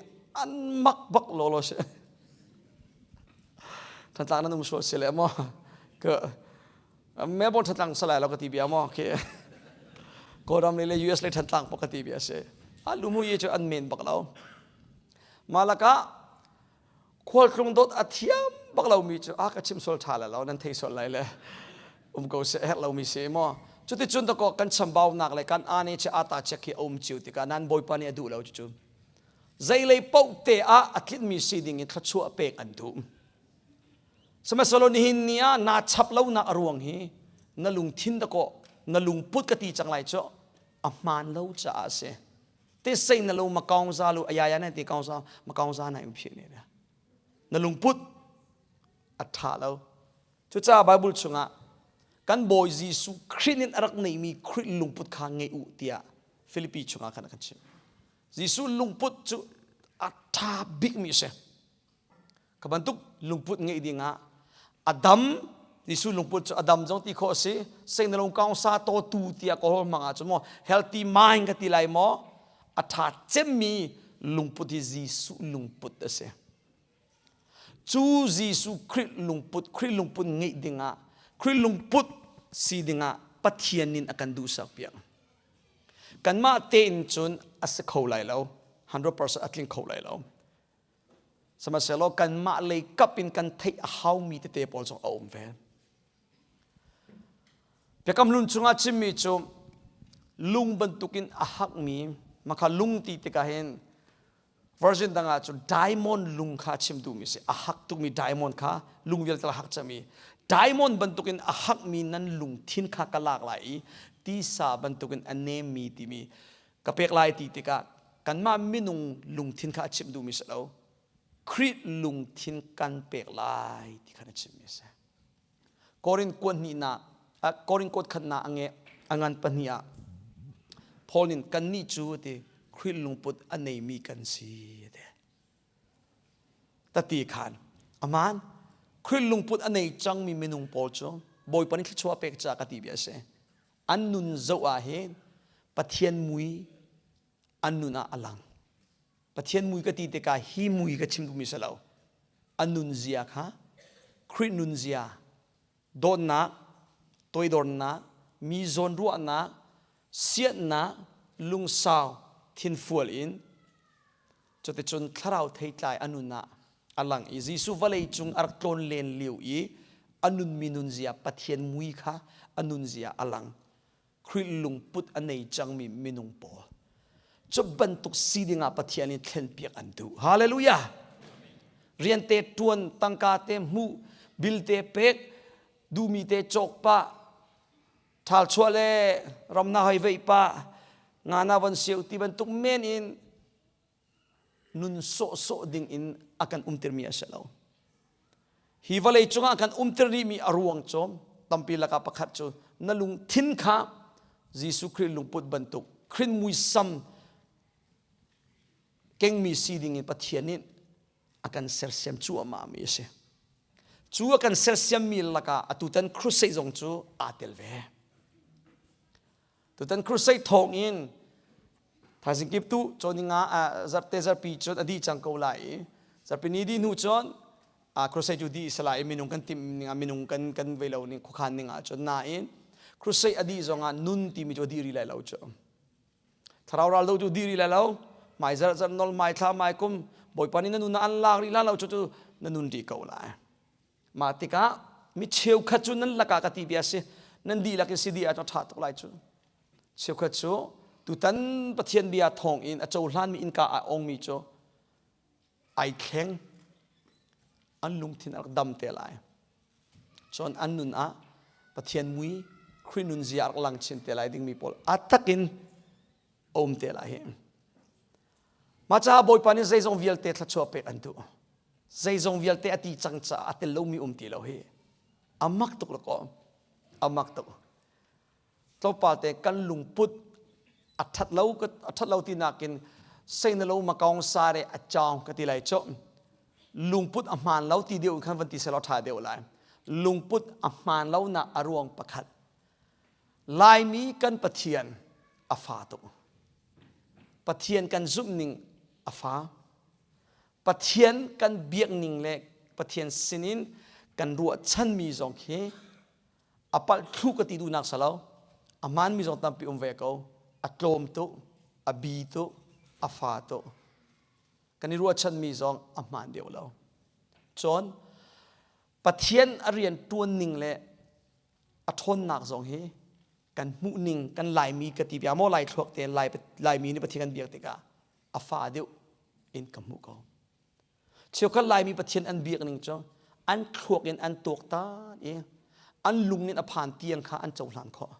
an mak bak lawlaw si Thantlang nan um sual si le maw ka Melbourne Thantlang salai lo ka ti bia maw khi Kawlram le US le Thantlang pok ka ti bia si a lumu ye cu an men bak lo malaka khualtlung dawt a thiam bak lo mi cu a ka chim sual tha le lo nan thei sual lai le um ko se herh lo mi si maw cuticun dakaw kan chambaunak le kan ane che ata che khi a um cio tikah nan bawipa nih a duh lo cucu zeilei paoh te ah a tlinhmi si ding in thluachuah pek an duh sihmanhsehlaw nihin ni ah naa chap lonak a ruang hi na lungthin dakaw na lungput ka ti cang lai cu a hmaan lo caah a si te sei na lo ma kaung za lu ayaya na ti kaung za ma kaung za na im phi ne na lungput a ṭha lo Cucaah Bible chungah kan Bawi Jesuh Khrih nih a rak neihmi Khrih lungput kha ngei u tiah Filipi chungah khan a kan chimh. Jesuh lungput cu a ṭha bikmi a si. Ka bantuk lungput ngeih dingah a dam Jesuh lungput cu a dam zong ti khawh a si. Seinalung kaung sa to tu tiah ka hol hmang ahcun maw healthy mind ka ti lai maw a ṭha cemmi lungput hi Jesuh lungput a si. Cu Jesuh Khrih lungput, Khrih lungput ngeih dingah, Khrih lungput si dingah Pathian nih a kan duhsak piak. Kanmah tein cun a si kho lai lo, 100% a tling kho lai lo. Sihmanhsehlaw kanmah lei kap in kan theih a haumi tete pawl zong a um ve. Biakam hlun chungah chimmi cu lung bantukin a hakmi, makha lung ti tikah hin Version dang ah cun diamond lung kha chim duhmi si. A hak tukmi diamond kha lung vialte a hak cami. Diamond bantukin a hakmi nan lungthin kha ka lak lai i tisa bantukin a nemmi timi ka pek lai ti tikah kanmah minung lungthin kha a chim duhmi si lo. Khrih lungthin kan pek lai ti khan a chimmi a si. Korin kuat hnihnak Korin kuat khatnak a nge a ngan pahnih ah Paul nih kannih cu ti Khrih lungput a neimi kan si ti. Tati khan aman Khrih lungput a nei cangmi minung pawl cu Bawipa nih thluachuah pek ca ka ti bia a si. An nun zoh ah hin Pathian mui an nun ah a lang. Pathian mui ka ti tikah hi mui ka chim duhmi si lo. A nunzia kha Khrih nunzia dawtnak, toidornak, mi zawnruahnak, siannak, lungsau, Thinfual in cuticun thlarau theitlai a nun ah a lang i Jesuh vawlei cung a rak tlawn len lio i a nunmi nunzia Pathian mui kha a nunzia a lang. Khrih lungput a nei cangmi minung pawl. Cu bantuk si dingah Pathian in thlenpiak an duh. Hallelujah! Rian te ṭuan, tangka te hmuh, bil te pek, duhmi te cawk pah, ṭhal chuah le ramna hoi veih pah, nga na von siau ti bantuk men in nun sawhsawh ding in a kan umtermi a si lo. Hi vawlei cungah kan umter rihmi a ruang cu tampi lakah pakhat cu na lungthin kha Jesuh Khrih lungput bantuk Khrih muisam kengmi si ding in Pathian nih a kan sersiam cuahmah mi a si. Cu a kan sersiammi lakah atutan crusade zong cu aa tel ve. Tutan crusade thawng in thaizing kip tu cawn nga zarte zarpi cun a dih cang ko lai i zarpi ni dih hnu cun crusade cu dih sala i minung kan timh ning ah minung kan kan vei lo ning khuakhan ning ah cun nain crusade a dih zong ah nun timi cu a dih rih lai lo cu thlarau ral do cu dih rih lai lo mai zarh zarh nol mai thla mai kum bawipa nih na nun an lak rih la lo cu cu na nun rih ko lai Mah tikah mi cheukhat cu nan lakah ka ti bia si nan dihlak in si dih ahcun a ṭha tuk lai cu. Cheukhat cu tutan Pathian bia thawng in a cohlanmi innka aa ongmi cu ai thleng an lungthin a rak dam te lai. Cun an nun ah Pathian mui Khrih nunzia a rak lang chin te lai dingmi pawl a tak in a um te lai hi. Mah caah Bawipa nih zeizong vialte thluachuah pek an duh. Zeizong vialte a ti cang caah a tel lomi um ti lo hi. A mak tuk lakaw. A mak tuk. Tlawmpal te kan lungput a ṭhat lo a ṭhat lo ti nakin sei na lo makawng sare a cawng ka ti lai cu. Lungput a hmaan lo ti deuh in khan van ti selaw ṭha deuh lai. Lungput a hmaan lo nak a ruang pakhat. Laimi kan Pathian a fa tuk. Pathian kan zumhning a fa. Pathian kan biakning le Pathian sinin kan ruahchanmi zong khi a palh thlu ka ti duhnak si lo. A hmaanmi zong tampi um ve ko. A tlawm tuk, a bi tuk, a fa tuk. Kan i ruahchanmi zong a hmaan deuh lo. Cun Pathian a rian ṭuan ning le a ṭhawnnak zong hi kan hmuh ning kan Laimi ka ti bia maw Lai thluak te Lai Laimi nih Pathian kan biak tikah a fa deuh in ka hmuh ko. Cheukhat Laimi Pathian an biak ning cu an thluak in an tuaktan i an lung in a phan tiang kha an cohlan khawh.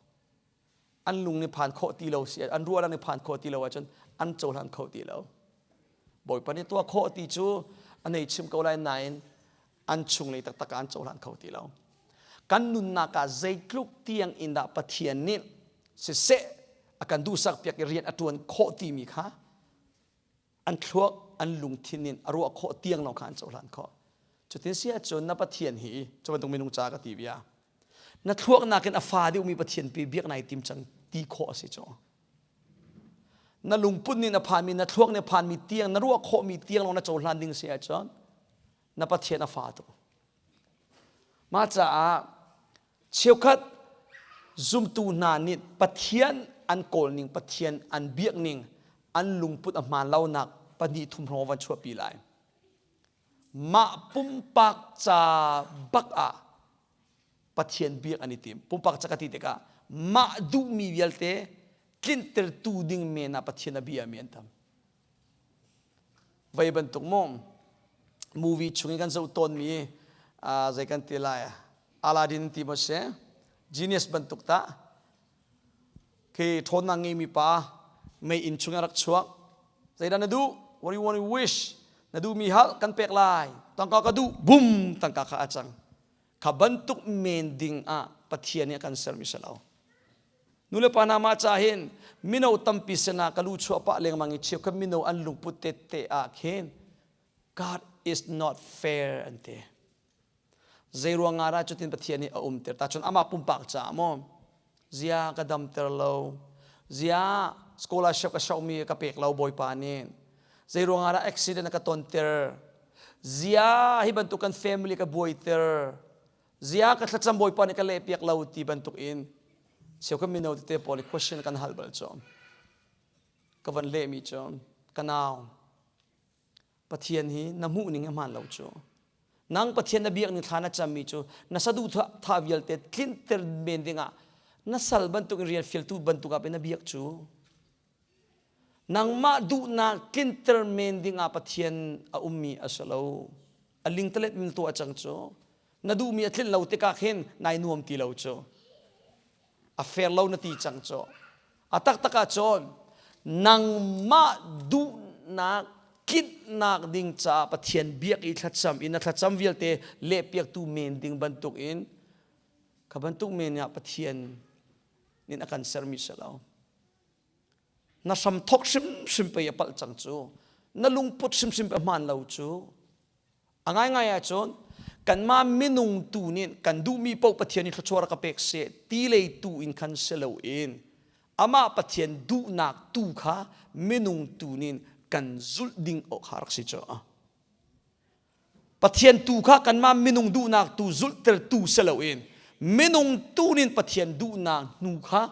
An lung nih phan khawh ti lo si an ruahnak nih phan khawh ti lo ahcun an cohlan kho ti lo. Bawipa nih tuah khawh ti cu a nei chim ko lai nain an chunglei taktak ah an cohlan kho ti lo. Kan nunnak ah zeitluk tiang in dah Pathian nih siseh a kan duhsak piak i rian a ṭuan khawh timi kha an thluak an lungthin in a ruah khawh tiang lawng kha an cohlan khawh. Cutin si ahcun na Pathian hi cu bantuk minung ca ka ti bia na thluak nakin a fa deuhmi Pathian pi biak nai tim cang ti khawh a si cu. Na lungput nih na phanmi na thluak nih phanmi tiang na ruah khawhmi tiang lawng na cohlan ding si ahcun na Pathian a fa tuk. Mah caah cheukhat zumtu hna nih Pathian an kawl ning, Pathian an biak ning, an lungput a hmaan lonak pahnih thum hrawng van chuahpi lai. Mah pumpak ca bak ah Pathian biak an i tim. Pumpak ca ka ti tikah mah duhmi vialte tlintertu ding men ah Pathian a bia mi an tam. Vei bantuk maw movie chung i kan zoh tawnmi zei kan ti lai Aladdin ti maw si genius bantuk tah khi ṭhawnnak ngeimi pa mei inn chung in rak chuak zeidah na duh what do you want to wish na duhmi hal kan pek lai tangka ka duh bum tangka kha a cang kha bantuk men ding ah Pathian nih a kan sermi si lo Nulepa hna mah ca hin mino tampi sinah ka lu chuah pah lengmang i cheukhat mino an lungput tette ah khin God is not fair an ti. Zei ruang ah dah cutin Pathian nih a umter ta cun amah pumpak caah maw zia ka damter lo zia scholarship ka sokmi ka pek lo Bawipa nih zei ruang ah dah accident a ka tonter zia hi bantuk kan family ka buaiter Zia ka thlacam Bawipa nih ka leh piak lo ti bantuk in cheukhat mino tete pawl i question kan hal bal cu. Ka van lehmi cu ka nau Pathian hi na hmuh ning a hmaan lo cu. Nang Pathian na biak ning thla na cammi cu na saduhthah vialte tlinter men dingah na sal bantuk in rian fialtu bantuk ah pei na biak cu. Nangmah duhnak tlinter men dingah Pathian a ummi a si lo. A lingtalet in tuah cang cu. Na duhmi a tlinh lo tikah khin nai nuam ti lo cu. A fair lo na ti cang cu. A taktak ahcun nangmah duhnak tlinhnak ding caah Pathian biak i thlacam in na thlacam vialte lehpiaktu men ding bantuk in kha bantuk men ah Pathian nih a kan sermi si lo. Na hram thok hrimhrim pei a palh cang cu. Na lungput hrimhrim pe hmaan lo cu. A ngaingai ahcun kanmah minung tu nih kan duhmi paoh Pathian nih thluachuah rak ka pek seh ti lei tu in khan si loin amah Pathian duhnak tu kha minung tu nih kan zulh ding awk kha rak si cu. Pathian tu kha kanmah minung duhnak tu zulhtertu si loin minung tu nih Pathian duhnak hnu kha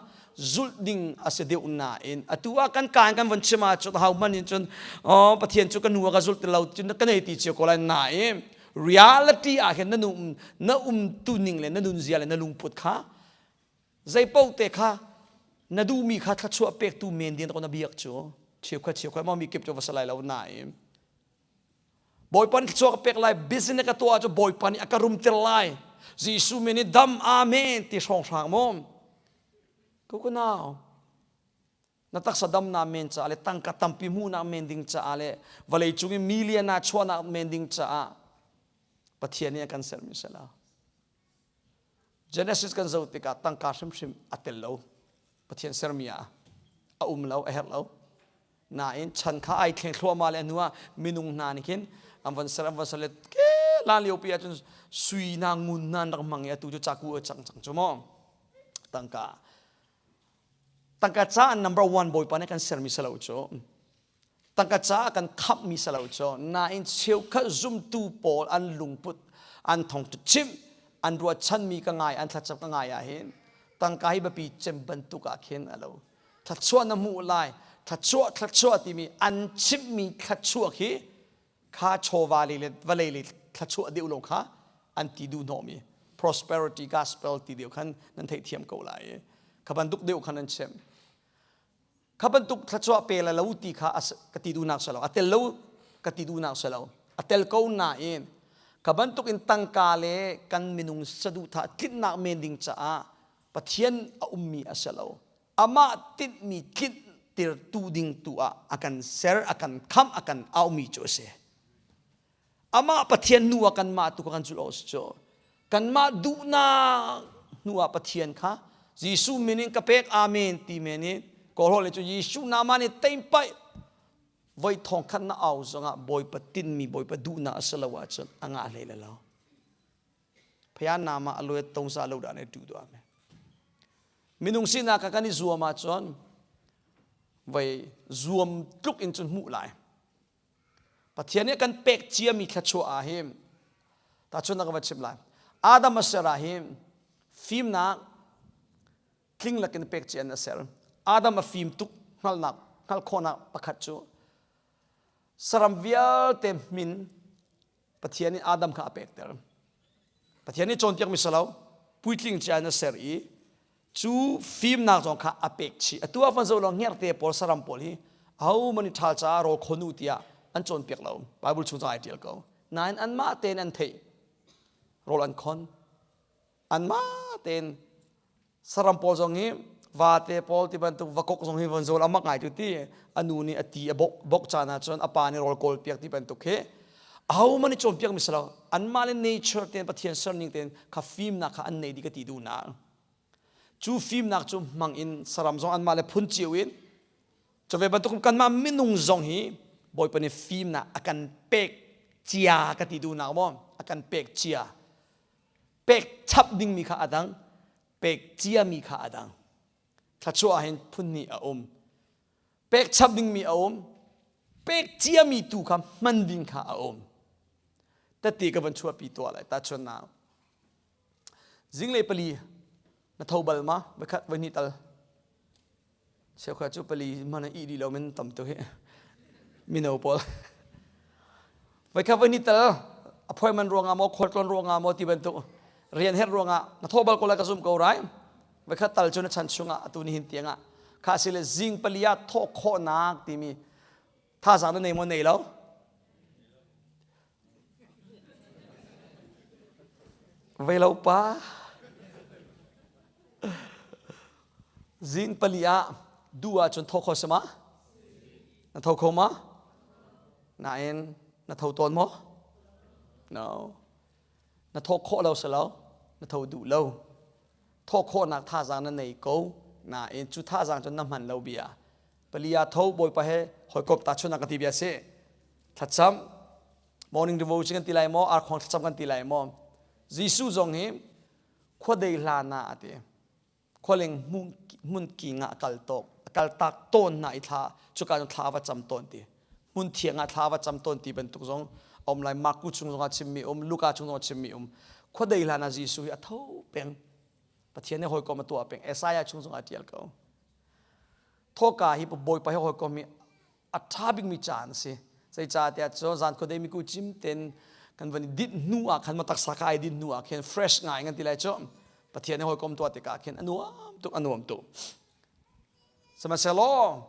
zulh ding a si deuh nain atu ah kan kaan kan von chim ahcun ho hmanh in cun oh Pathian cu ka nu a ka zulh ti lo cun ka nei ti cio ko lai nain reality ah khin na nu na um tu ning le na nunzia le na lungput kha zeipaoh te kha na duhmi kha thluachuah pektu men ding na biak cu cheukhat cheukhat ma mi kip cu va si lai lo nain Bawipa nih thluachuah ka pek lai business ka tuah cu Bawipa nih a ka rumter lai Jesuh min i dam amen ti hrawnghrang maw Ko nau na taksa damnak men caah le tangka tampi hmuhnak men ding caah le vawlei cung i million ah chuahnak men ding caah Pathian nih a kan sermi si lo. Genesis kan zoh tikah tangka hrimhrim a tel lo. Pathian sermi ah a um lo, a herh lo. Nain chan kha ai thleng thluahmah le a hnu ah minung hna nih khin an von ser an von ser le ke lan lio pi ahcun sui hna ngun hna an rak hmang i atu cu caku a cang cang cu mu. Tangka tangka caah number one Bawipa nih kan sermi si lo cu. Tangka caah kan khamhmi si lo cu. Nain cheukhat zumtu pawl an lungput an thong chimh an ruahchanmi ka ngai an thlacam ka ngai ah hin tangka hi biapi cem bantuk ah khin a lo. Thluachuah na hmuh lai thluachuah thluachuah timi an chimhmi thluachuah khi kha chawva lei le vawlei lei thluachuah deuh lo kha an ti duh hnawhmi prosperity gospel ti deuh khan nan theihthiam ko lai i kha bantuk deuh khan an chim kha bantuk thluachuah pe la lo ti kha ka ti duhnak si lo a tel lo ka ti duhnak si lo a tel ko nain kha bantuk in tangka le kan minung saduhthah tlinhnak men ding caah Pathian a ummi a si lo amah tinhmi tlinhtertu ding tu ah a kan ser, a kan khamh, a kan aumi cu a si. Amah Pathian nu ah kanmah tu kan zulh awk si cu. Kanmah duhnak hnu ah Pathian kha Jesuh min in ka pek amen ti men in kawlhawl le cu Jesuh nama nih teimpai voi thong khat na au zongah Bawipa tinhmi Bawipa duhnak a si lo ahcun a ngah hlei le lo. Phaya nama a luet tong sa lo dah ne tu tuah me. Minung sinak kha kan i zuam ahcun voi zuam tluk in cun hmuh lai. Pathian nih kan pek ciami thluachuah ah hin tahchunhnak ka va chim lai. Adam a ser ah hin fimnak tling lakin pek cia in a ser. Adam a fim tuk hngalhnak hngalh khawhnak pakhat cu saram vialte min Pathian nih Adam kha a pekter. Pathian nih cawnpiakmi si lo, puitling cia in a ser i cu fimnak zong kha a pek chih. Atu ah van zoh law hngerhte pawl saram pawl hi ahohmanh nih ṭhal caah rawl khon u tiah an cawnpiak lo. Bible chung zong ai ṭial ko. Nain anmah tein an theih. Rawl an khon. Anmah tein saram pawl zong hi vate pawl ti bantuk vakok zong hi von zawl a mak ngai tu ti a nu nih a ti a bok bok caan ah cun a pa nih rawl kawl piak ti bantuk hi ahohmanh nih cawnpiak mi si lo anmah le nature tein Pathian serning tein kha fimnak kha an nei dih ka ti duhnak cu fimnak cu hmang in saram zong anmah le phun cio in cu ve bantuk kanmah minung zong hi Bawipa nih fimnak a kan pek cia ka ti duhnak maw a kan pek cia pek chap dingmi kha a dang pek ciami kha a dang thluachuah hin phun hnih a um pek chap dingmi a um pek ciami tu kha hman ding kha a um tette ka van chuahpi tuah lai tahchunhnak zinglei pali na tho bal ma voikhat voihnih tal. Cheukhat cu pali hmanh ah ih dih lo men tam tuk hi. Mino pawl. Voikhat voi ni tal appointment ruangah maw khualtlawn ruangah maw ti bantuk rian herh ruangah na thawh bal ko lai ka zum ko rai. Voikhat tal cu na chan chungah atu nihin tiangah kha si le zing pali ah thawh khawhnak timi thazaang na nei maw nei lo? Vei lo pa. Zing pali ah duh ahcun tho kho si ma? Na tho kho ma? Nain na tho tawn maw? No. Na thawh khawh lo si lo. Na tho duh lo. Thawh khawhnak thazaang na nei ko. Nain cu thazaang cu na hman lo bia. Pali ah tho Bawipa he hawikom ta chunak ka ti bia si. Thlacam morning devotion kan ti lai maw arkhuang thlacam kan ti lai maw Jesuh zong hi khuadei hlan ah a ti khualeng hmun king ah a kal tawk a kal tak tawn hna i thla cuka cun thla va cam tawn ti hmun thiang ah thla va cam tawn ti bantuk zong a um lai Marku chung zong ah chimmi um Luka chung zong ah chimmi um khuadei hlan ah Jesuh hi a tho peng Pathian nih hawikom a tuah peng Isaiah chung zong ah tial ko Thoka hi Bawipa hi hawikom hi a ṭha bikmi caan a si. Zeicahtiah cun zan khuadei miku cim ten kan van i dinh hnu ah khan ma taksa ka ai dinh hnu ah khin fresh ngai kan ti lai cu Pathian nih hawikom tuah tikah khin a nuam tuk a nuam tuk. Sihmanhsehlaw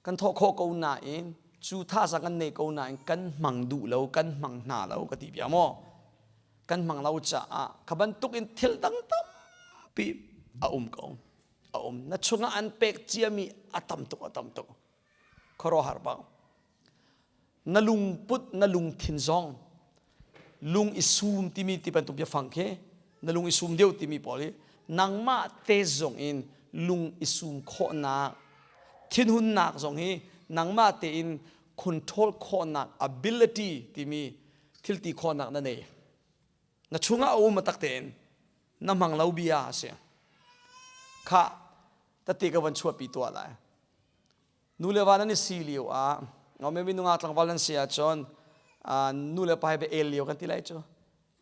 kan thawh khawh ko nain cu thazaang kan nei ko nain kan hmang duh lo kan hmang hna lo ka ti bia maw kan hmang lo caah kha bantuk in thil dang tampi a um ko. A um. Na chungah an pek ciami a tam tuk a tam tuk. Khuaruahhar bang. Na lungput, na lungthin zong lung i sum timi ti bantuk biafang khi na lung i sum deuh timi pawl hi nangmah te zong in lung i sum khawhnak thinhunnak zong hi nangmah tein control khawhnak ability timi thil ti khawhnak na nei. Na chungah a um a tak tein na hmang lo bia a si. Khah, tete ka van chuahpi tuah lai. Nu le va nan i si lio ah, maybe nungak tlangval nan si ahcun nu le pa he bia el lio kan ti lai cu.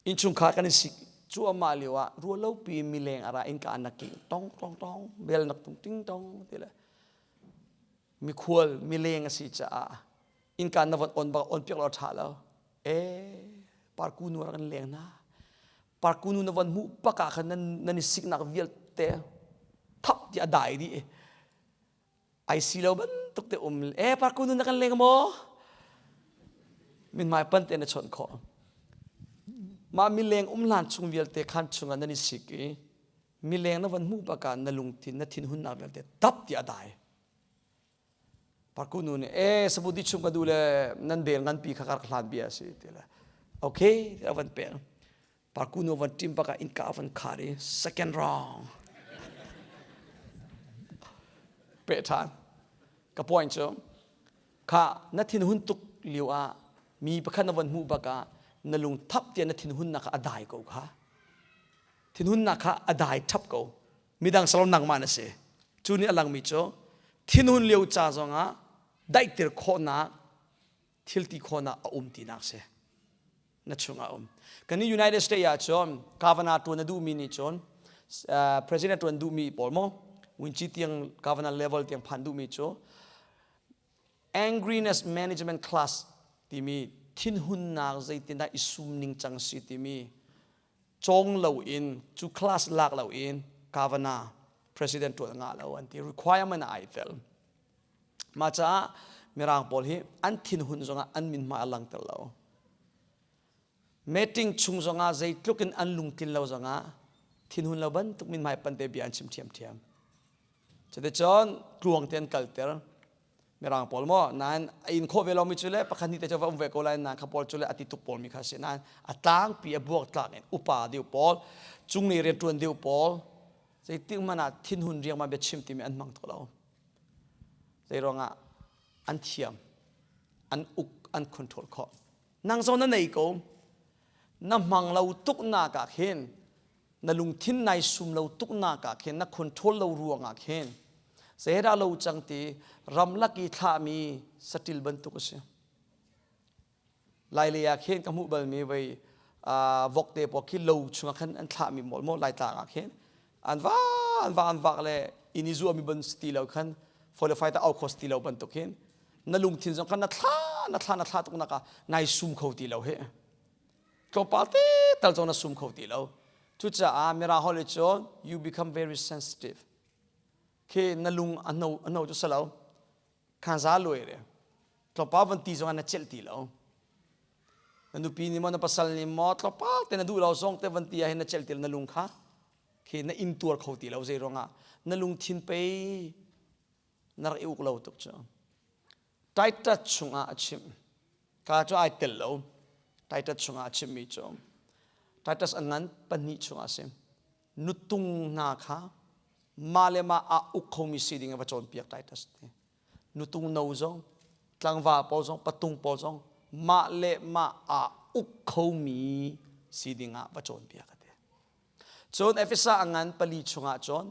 Innchungkhar kan i sik cuahmah lio ah ruahlopi mileng a ra innka an rak king tong tong tong bel nak tung ting tong ti le mikhual mileng a si caah innka na von on bak on piak lo ṭha lo. E parku nu rak in leng hna. Parku nu na von hmuh bak ah khan nan nan i siknak vialte thap ti a dai dih. Ai si lo bantuk te um e parku nu na kan leng maw? Mithmai pan te na chawnh khawh. Mah mileng um hlan chung vialte khan chungah nan i sik i mileng na von hmuh bak ah na lungthin na thinhunnak vialte tap ti a dai. Parku nu nih ee sabuti chung ka duh le nan bel nganpi kha ka rak hlan bia a si ti le okay ti a van pek. Parku nu van ṭim bak ah innka a van khar i second round peh ṭhan. Ka point cu kha na thinhun tuk lio ah mi pakhat na van hmuh bak ah na lung thap tiah na thinhunnak kha a dai ko kha. Thinhunnak kha a dai ṭhap ko. Midang salo nangmah na si. Cu nih a langmi cu thinhun lio ca zongah daihtir khawhnak thil ti khawhnak a um tinak si. Na chungah um. Kan i United States ah cun governor tuan a duhmi nih cun president tuan duhmi pawl maw winci tiang governor level tiang phan duhmi cu angriness management class timi thinhunnak zeitindah i sum ning cang si timi cawng loin cu class lak loin governor president tuan ngah lo an ti requirement ah ai tel mah caah mirang pawl hi an thinhun zongah an min hmai a langter lo meeting chung zongah zeitluk in an lungtlin lo zongah thinhun lo bantuk min hmai pante bia an chim ṭhiamṭhiam cuticun tluang te an kalter Mirang pawl maw nain a in khawh ve lomi cu le pakhat hnih te cu va um ve ko lai nain kha pawl cu le a ti tuk pawl mi kha si nain a tlangpi a buak tlak in upa deuh pawl cunglei rianṭuan deuh pawl zeitik hmanh ah thinhun riangmang biachim timi an hmang tuk lo zei ruangah an thiam an uk an control khawh nang zong na nei ko na hmang lo tuk nak ah khin na lungthin nai sum lo tuknak ah khin na control lo ruangah khin zeidah lo cang ti ramlak i thlahmi satil bantuk a si lailei ah khin ka hmuh balmi vei vokte pawl khi lo chungah khan an thlahmi mawl maw laitlang ah khin an vak. an vak an vak le inn i zuami ban si ti lo khan qualify ta au kho si ti lo bantuk hin na lungthin zong khan na thla na thla na thla tuk nak ah nai sum kho ti lo he tlawmpal te tal zong na sum kho ti lo cucaah mirang holh cun you become very sensitive khi na lung a no a no cu salo khan za luai re tlawmpal van ti zong ah na celh ti lo na nupi nih maw na pasal nih maw tlawmpal te na duh lo zong te van ti ah hin na celh ti lo na lung kha khi na in tuar kho ti lo zei ruangah na lungthin pei na rak i uk lo tuk cu Titus chungah a chim ka cu ai tel lo Titus chungah a chimmi cu Titus a ngan pahnih chungah a si nutung hna kha mah le mah aa uk khomi si ding a va cawnpiak Titus nih nutung no zong tlangval pawl zong patung pawl zong mah le mah aa uk khomi si ding ah va cawnpiak a ti Cun Efesa a ngan pali chungah cun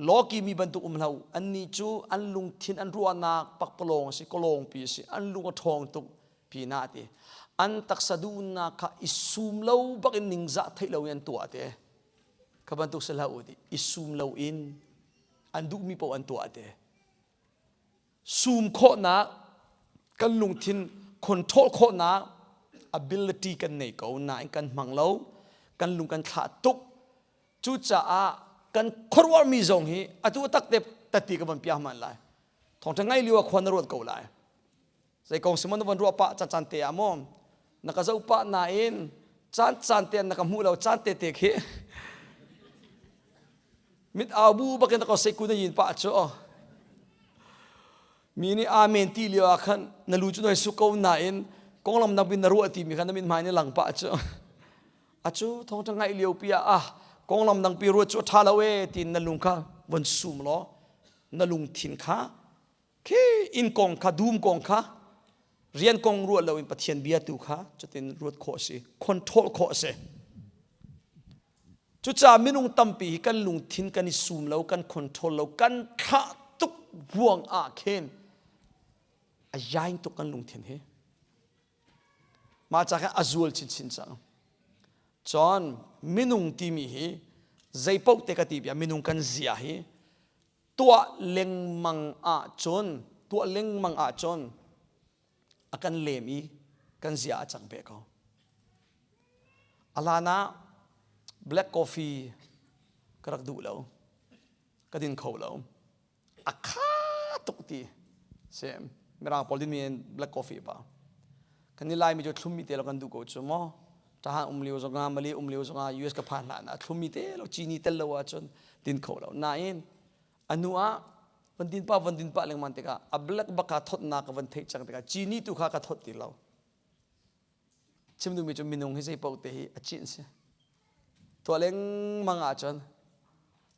lawki mi bantuk um hlah u. Annih cu an lungthin an ruahnak pakpalawng a si, kawlawngpi a si, an lung a ṭhawng tuk pinah a ti. An taksa duhnak kha i sum lo bakin ningzah theih loin an tuah te. Kha bantuk si hlah u ti. I sum loin an duhmi paoh an tuah te. Sum khawhnak kan lungthin control khawhnak ability kan nei ko nain kan hmang lo kan lung kan thlah tuk cucaah kan khuaruahmi zong hi atu tak te tati ka van piah man lai thawngtha ngai lio ah khua na ruat ko lai zei kong simon na van ruah pah caan caan te ah maw na ka zoh pah nain caan caan te na ka hmuh lo caan te te khi mit au bu bakin na ka sei ku na yin pah cu mi nih amen ti lio ah khan na lu cu noi su ko nain konglam nak bin na ruah ti mi khan na min hmai ni lang pah cu acu thawngtha ngaih lio pi ah ah konglam dang pi ruat cu tha lo e tin na lung kha von sum law na lungthin kha khi inn kong kha dum kong kha rian kong ruah loin Pathian bia tu kha cutin ruat khawh a si control khawh a si cucaah minung tampi hi kan lungthin kan i sum lo kan control lo kan thlah tuk ruang ah khin a yain tuk kan lungthin hi mah ca khan a zual chinchin cang cun minung timi hi zei paoh te ka ti bia minung kan zia hi tuah lengmang ahcun tuah lengmang ahcun a kan lem i kan zia a cang ve ko. A hlan ah black coffee ka rak duh lo. Ka din kho lo. A kha tuk ti. Si mirang pawl dinmi in black coffee pa. Kan i Laimi cu thlummi te lo kan duh ko cu maw. Tahan um lio zongah Malay um lio zongah US ka phan hlan ah thlummi te lo cini tel lo ahcun din kho lo. Nain a hnu ah van din pa van din pa lengmang tikah a black bak ka thotnak ka van theih cang tikah cini tu kha ka thot ti lo. Chim duhmi cu minung hi zei paoh te hi a cin si. Tuah lengmang ahcun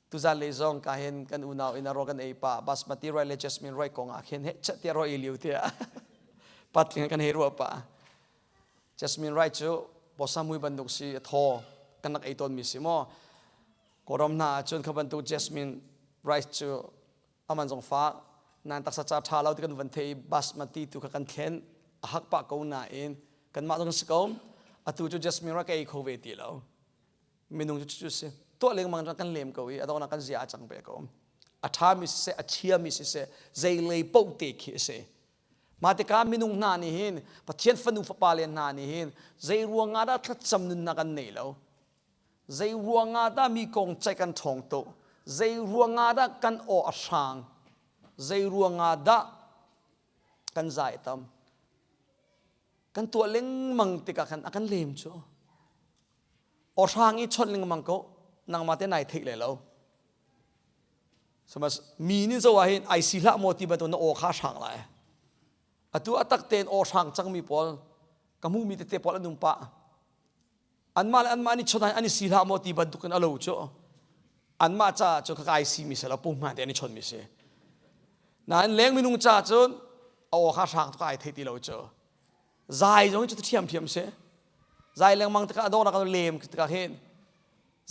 tuzan lei zong ka hin kan unau in a rawl kan ei pa basmati rice le jasmine rice kong ah khin he chat tiah rawl ei lio tiah patling kan hei ruah pa Jasmine rice cu bawsa mui bantuk si a thaw kan rak ei tawnmi si maw Kawlram hna ahcun kha bantuk jasmine rice cu aman zong fak nan taksa ca ṭha lo ti kan van thei i basmati tu kha kan thlen a hak pah ko nain kanmah zong si ko atu cu jasmine rice ka ei kho ve ti lo minung cu cu si tuah lengmang kan lem ko i a donghnak kan zia a cang ve ko a ṭhami siseh a chiami siseh zei lei paoh te khi a si Mah tikah minung hna nih hin Pathian fanu fapale hna nih hin zei ruangah dah thlacam nunnak an nei lo? Zei ruangah dah mi kong ceih kan ṭhawng tuk? Zei ruangah dah kan aw a hrang? Zei ruangah dah kan zai tam? Kan tuah lengmang tikah khan a kan lem cu. Aw hrang i chawnh lengmang ko nangmah te nai theih le lo. Samas mi nih zo ah hin ai si hlah maw ti bantuk na aw kha hrang lai. Atu a tak tein aw hrang cangmi pawl ka hmuhmi tete pawl an um pah. Anmah le anmah nih chawnh an i si hlah maw ti bantuk in a lo cu. Anmah caah cu ka ai si mi si lo pum te an i chawn mi si. Nain leng minung ca cun a aw kha hrang tuk ai thei ti lo cu. Zai zong cu thiam thiam si. Zai lengmang tikah a dawhnak lem tikah hin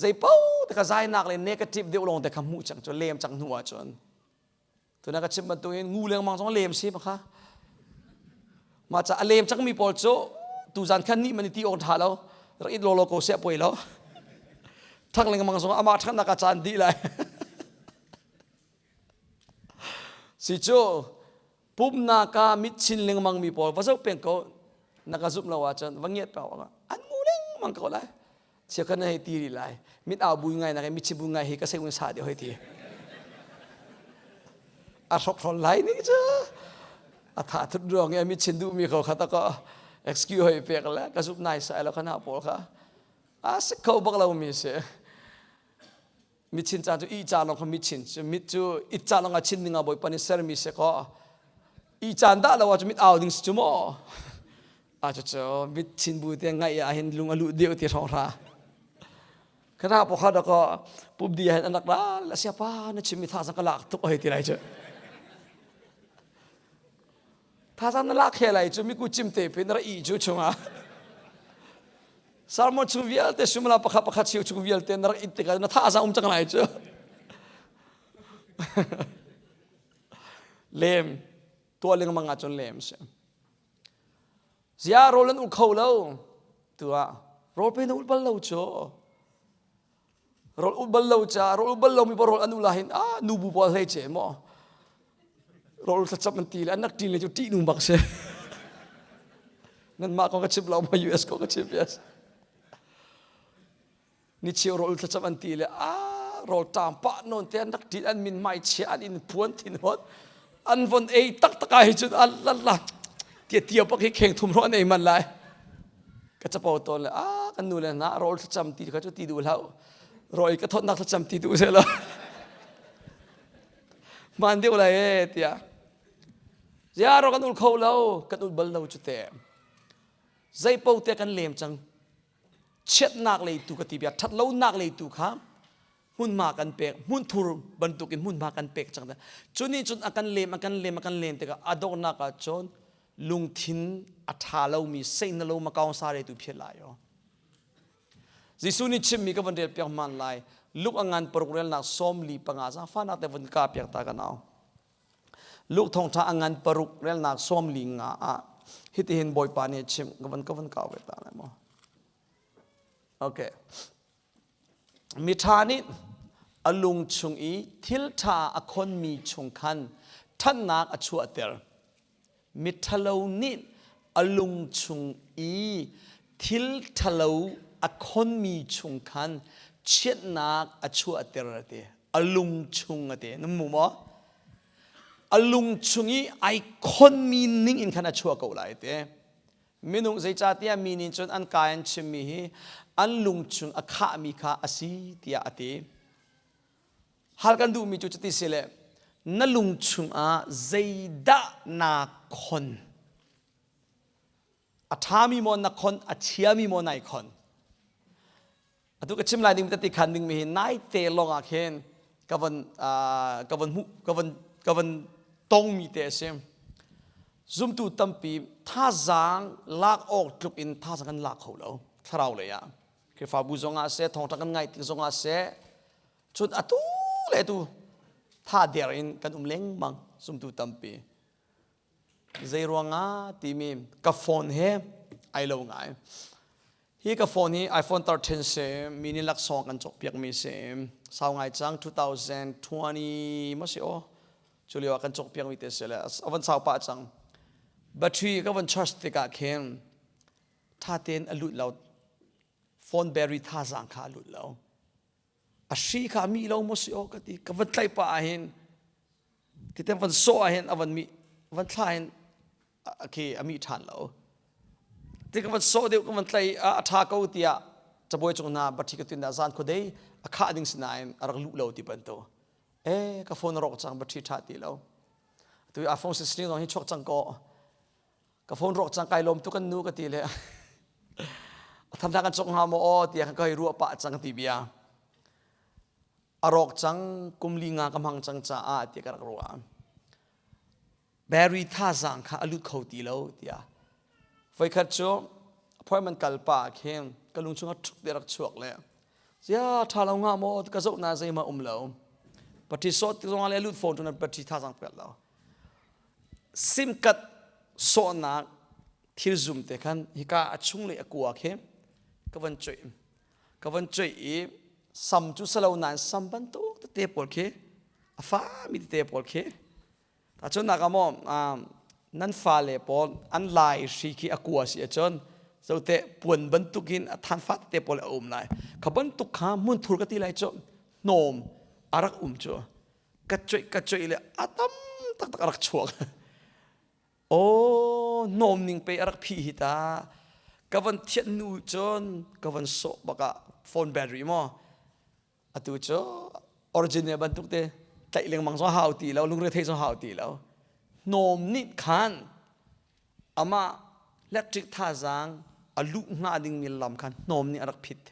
zei paoh te kha zainak le negative deuh lawng te kha hmuh cang cu lem cang hnu ahcun tuna ka chim bantukin ngu lengmang zong lem si kha mah ca a lem cangmi pawl cu tuzan khan nih man i ti awk ṭha lo rak it lawlaw ko seh poi lo ṭhang lengmang zong amah ṭhangnak a caan dih lai. Si cu pumnak ah mit chin lengmang mi pawl va zoh peng ko na ka zumh lo ahcun va ngiat pau an ngu lengmang ko lai. Chia khan hei ti rih lai. Mit au bui ngai nak mit chin bu ngai hi ka sei un sa deuh hei ti. A hrokhrol lai ni cu. A tha thut ruang i mit chin duh mi ko kha ta ko excuse hoi pek le ka zumh nai sai lo kha na pawl kha. A si kho bak lo mi si. Mitchin caan cu ih caan lawng kha mitchin cu mit cu it caan lawng ah chin ding ah Bawipa nih sermi si kaw ih caan dah lo ah cu mit au ding si cu maw a cu cu mitchin bu te ngaih ah hin lung a luh deuh ti hrawng hra kana pokha da ko pumdi hin anak la la siapa na chim mi tha ka lak tuk hei ti lai cu tha na lak he lai cu mi ku chim te pin ra i cu chungah Sermon chung vialte sumala pakhat pakhat cheu chung vialte na rak in tikah na tha um cang lai cu. Lem tuah lengmang ahcun lem si. Zia rawl an ul kho lo tuah rawl pe na ul bal lo cu. Rawl ul bal lo ca rawl ul bal lo mi rawl an ul ahhin ah nu bu pawl hlei ce maw. Rawl thlacam an ti le an nak ṭin le cu ṭih nung bak si. Nanmah kong ka chim lo maw US kong ka chim yes. Ni cheu rawl thlacam an ti le ah rawl ṭam pah nawn te an rak ṭin an min hmai chia an in puan thin hot an von ei taktak ah hi cun alala tia tia pak hi kheng thum ro an ei man lai ka capo tawn le ah kan nu le hna rawl thlacam ti kha cu ti duh hlah rawl ka thawtnak thlacam ti duh seh law Hmaan deuh lai ee tiah. Ziah kan ul kho lo, kan ul bal lo cu te. Zeipo te kan lem cang. Chiatnak lei tu ka ti bia, ṭhat lonak lei tu kha hmunhma kan pek, hmunthur bantukin hmunhma kan pek cang. Cu nih cun a kan lem, a kan lem, a kan lem tikah a donghnak ah cun lungthin a ṭha lomi, seihna lo makaung sare tu phiat lai o. Jesuh nih chimmi ka van rel piak hman lai. Luke a ngan paruk relnak 45 zaangfahnak te vun ka piak ta ka nau. Luke thawngṭha a ngan paruk relnak 45 ah hitihin Bawipa nih a chimh ka van ka van kau ve ta lai maw. Okay. Miṭha nih a lung chung i thil ṭha a khonmi chung khan ṭhatnak a chuahter. Miṭhalo nih a lung chung i thil ṭhalo a khonmi chung khan chiatnak a chuahter a ti. A lung chung a ti. Nan hmu maw? A lung chung i ai khonmi ning in khan a chuah ko lai a ti. Minung zeicahtiah mi nih cun an ka in chimmi hi an lung chung a khahmi kha a si tiah a ti. Hal kan duhmi cu cuti si le na lung chungah zeidah naa khon? A ṭhami maw na khon, a chiami maw nai khon? Atu ka chim lai ding tati khan dingmi hi naite lawng ah khin ka von ka von hmuh ka von ka von tongmi te a si. Zumtu tampi thazaang lak awk tluk in thazaang kan lak kho lo thlarau lei ah. Khrihfabu zong ah seh, thawngṭha kan ngaih tik zong ah seh, cun atu le atu tha der in kan um lengmang zumtu tampi. Zei ruangah timi ka phone he ai lo ngai. Hi ka phone hi iPhone 13 si, mi nih laksawng kan cawkpiakmi si. Sau ngai cang 2020 ma si aw. Cu lio ah kan cawkpiakmi te si le a van sau pah cang. Battery ka van charge tikah khin ṭha tein a lut lo. Phone battery thazaang kha a lut lo. A hri kha a mih lo maw si aw ka ti. Ka van tlaih pah ahhin titen van sawh ahhin a van mih van thla hin khi a mih ṭhan lo. Ti ka van sawh deuh ka van tlaih a ṭha ko tiah cabuai cung hna battery ka tun ah zan khuadei a khah ding si nain a rak luh lo ti bantuk. Eh ka phone a rawk cang battery ṭha ti lo. Tu iPhone 16 zong hi chuak cang kaw ka phone rawk cang kai lawm tuk kan nu ka ti le a thamnak kan cawk hnga maw aw tiah ka hei ruah pah cang ti bia a rawk cang kum li nga ka hmang cang caah tiah ka rak ruah Barry thazaang kha a lut kho ti lo tiah voikhat cu appointment kal pa khin ka lung chung a ṭhuk te rak chuak le zia ṭha lo hnga maw ka zoh na zeihmah um lo pati sawt ti zong le lut phone tu na pati thazaang pek lo Simkat sawhnak thil zum te khan hika a chung le a kua khi ka van cuih. Ka van cuih i sam cu salo nain sam bantuk tete pawl khi a fami tete pawl khi. Acun nak ah maw nan fale pawl an lai hri khi a kua si ahcun zote puan bantukin a than fat te pawl a um lai. Kha bantuk kha hmunthur ka ti lai cu hnawm a rak um cu ka coih ka coih le a tam taktak a rak chuak. Aw hnawm ning pei a rak phih hi ta. Ka van thianh hnu cun ka van sawh bak ah phone battery maw atu cu original bantuk te tlaih lengmang zong hau ti lo lungre thei zong hau ti lo hnawm nih khan amah electric thazaang a luh hnga dingmi lam khan hnawm nih a rak phit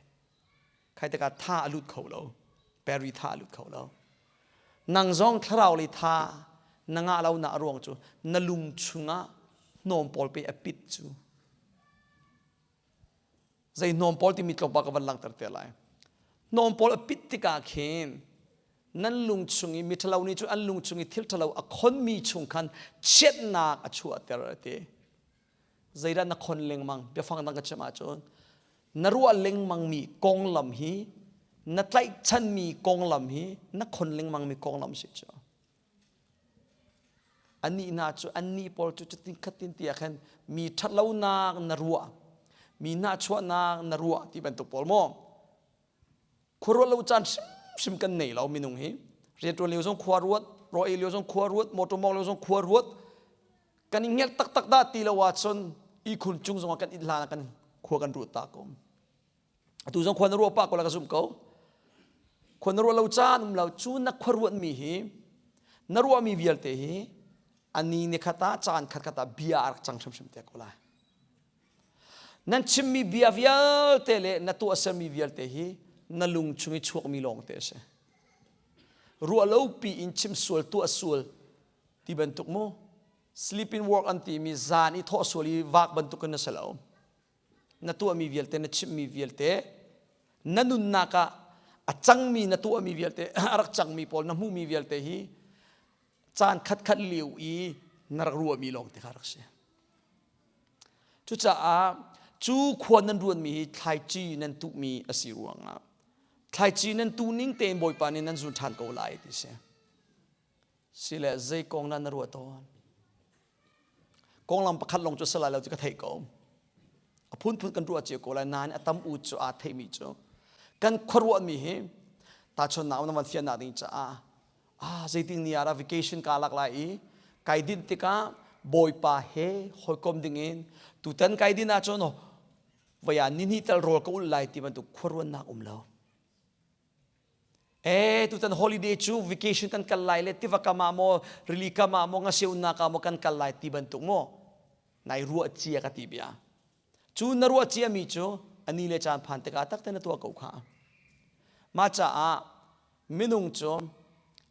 khai tikah tha a lut kho lo battery tha a lut kho lo nang zong thlarau lei tha na ngah lo na ruang cu na lung chungah hnawm pawl pe a pit cu Zei hnawm pawl timi tlawmpal ka van langhter te lai. Hnawm pawl a pit tikah khin nan lung chung i miṭhalo nih cu an lung chung i thil ṭhalo a khonmi chung khan chiatnak a chuahter a ti. Zeidah na khon lengmang? Biafang dang ka chim ahcun na ruah lengmangmi konglam hi na tlaihchanmi konglam hi na khon lengmangmi konglam si cu. Anih hna cu annih pawl cu cutin khatin tiah khan mi ṭhatlonak na ruah, mi nahchuahnak na ruah ti bantuk pawl maw? Khuaruat lo caan hrimhrim kan nei lo minung hi. Rianṭuan lio zong khua ruat, rawl ei lio zong khua ruat, motor mawng lio zong khua ruat. Kan i ngelh taktak dah ti lo ahcun ihkhun cung zongah kan it hlan ah kan khua kan ruat ta ko. Atu zong khua na ruah pah ko la ka zumh ko. Khua na ruah lo caan um lo cu na khua ruatmi hi na ruahmi vialte hi ani ni khat ah caan khat khat ah bia a rak cang hrimhrim te ko lai. Nan chimmi bia vialte le na tuahsermi vialte hi na lung chung i chuakmi lawng te a si. Ruah lo pi in chim sual tuah sual ti bantuk mu sleeping work an timi zan i thawh sual i vak bantuk in na si lo. Na tuahmi vialte na chimhmi vialte na nunnak ah a cangmi na tuahmi vialte a rak cangmi pawl na hmuhmi vialte hi caan khatkhat lio i na rak ruahmi lawng te kha rak si. Cucaah cu khua nan ruanmi hi thlaici nan tuhmi a si ruangah thlaici nan tuh ning tein Bawipa nih nan zun ṭhan ko lai ti si. Sile zei kong dah na ruah tawn? Konglam pakhat lawng cu a si lai lo ti ka theih ko. A phunphun kan ruah cio ko lai nain a tam u cu aa theihmi cu kan khuaruahmi hi tahchunhnak na van fiannak ding caah ah zeitin ni ah vacation ka lak lai i kai dinh tikah bawipa he hawikom dingin tutan kai din ahcun voi ah ni hnih tal rawl ka ulh lai ti bantuk khuaruahnak um lo. Eh tutan holiday cu vacation kan kal lai le tiva kam ah maw rili kam ah maw ngasiaunak ah maw kan kal lai ti bantuk maw nai ruah cia ka ti bia. Cu na ruah cia mi cu ani le caan phan tikah takte na tuah ko kha. Mah caah minung cu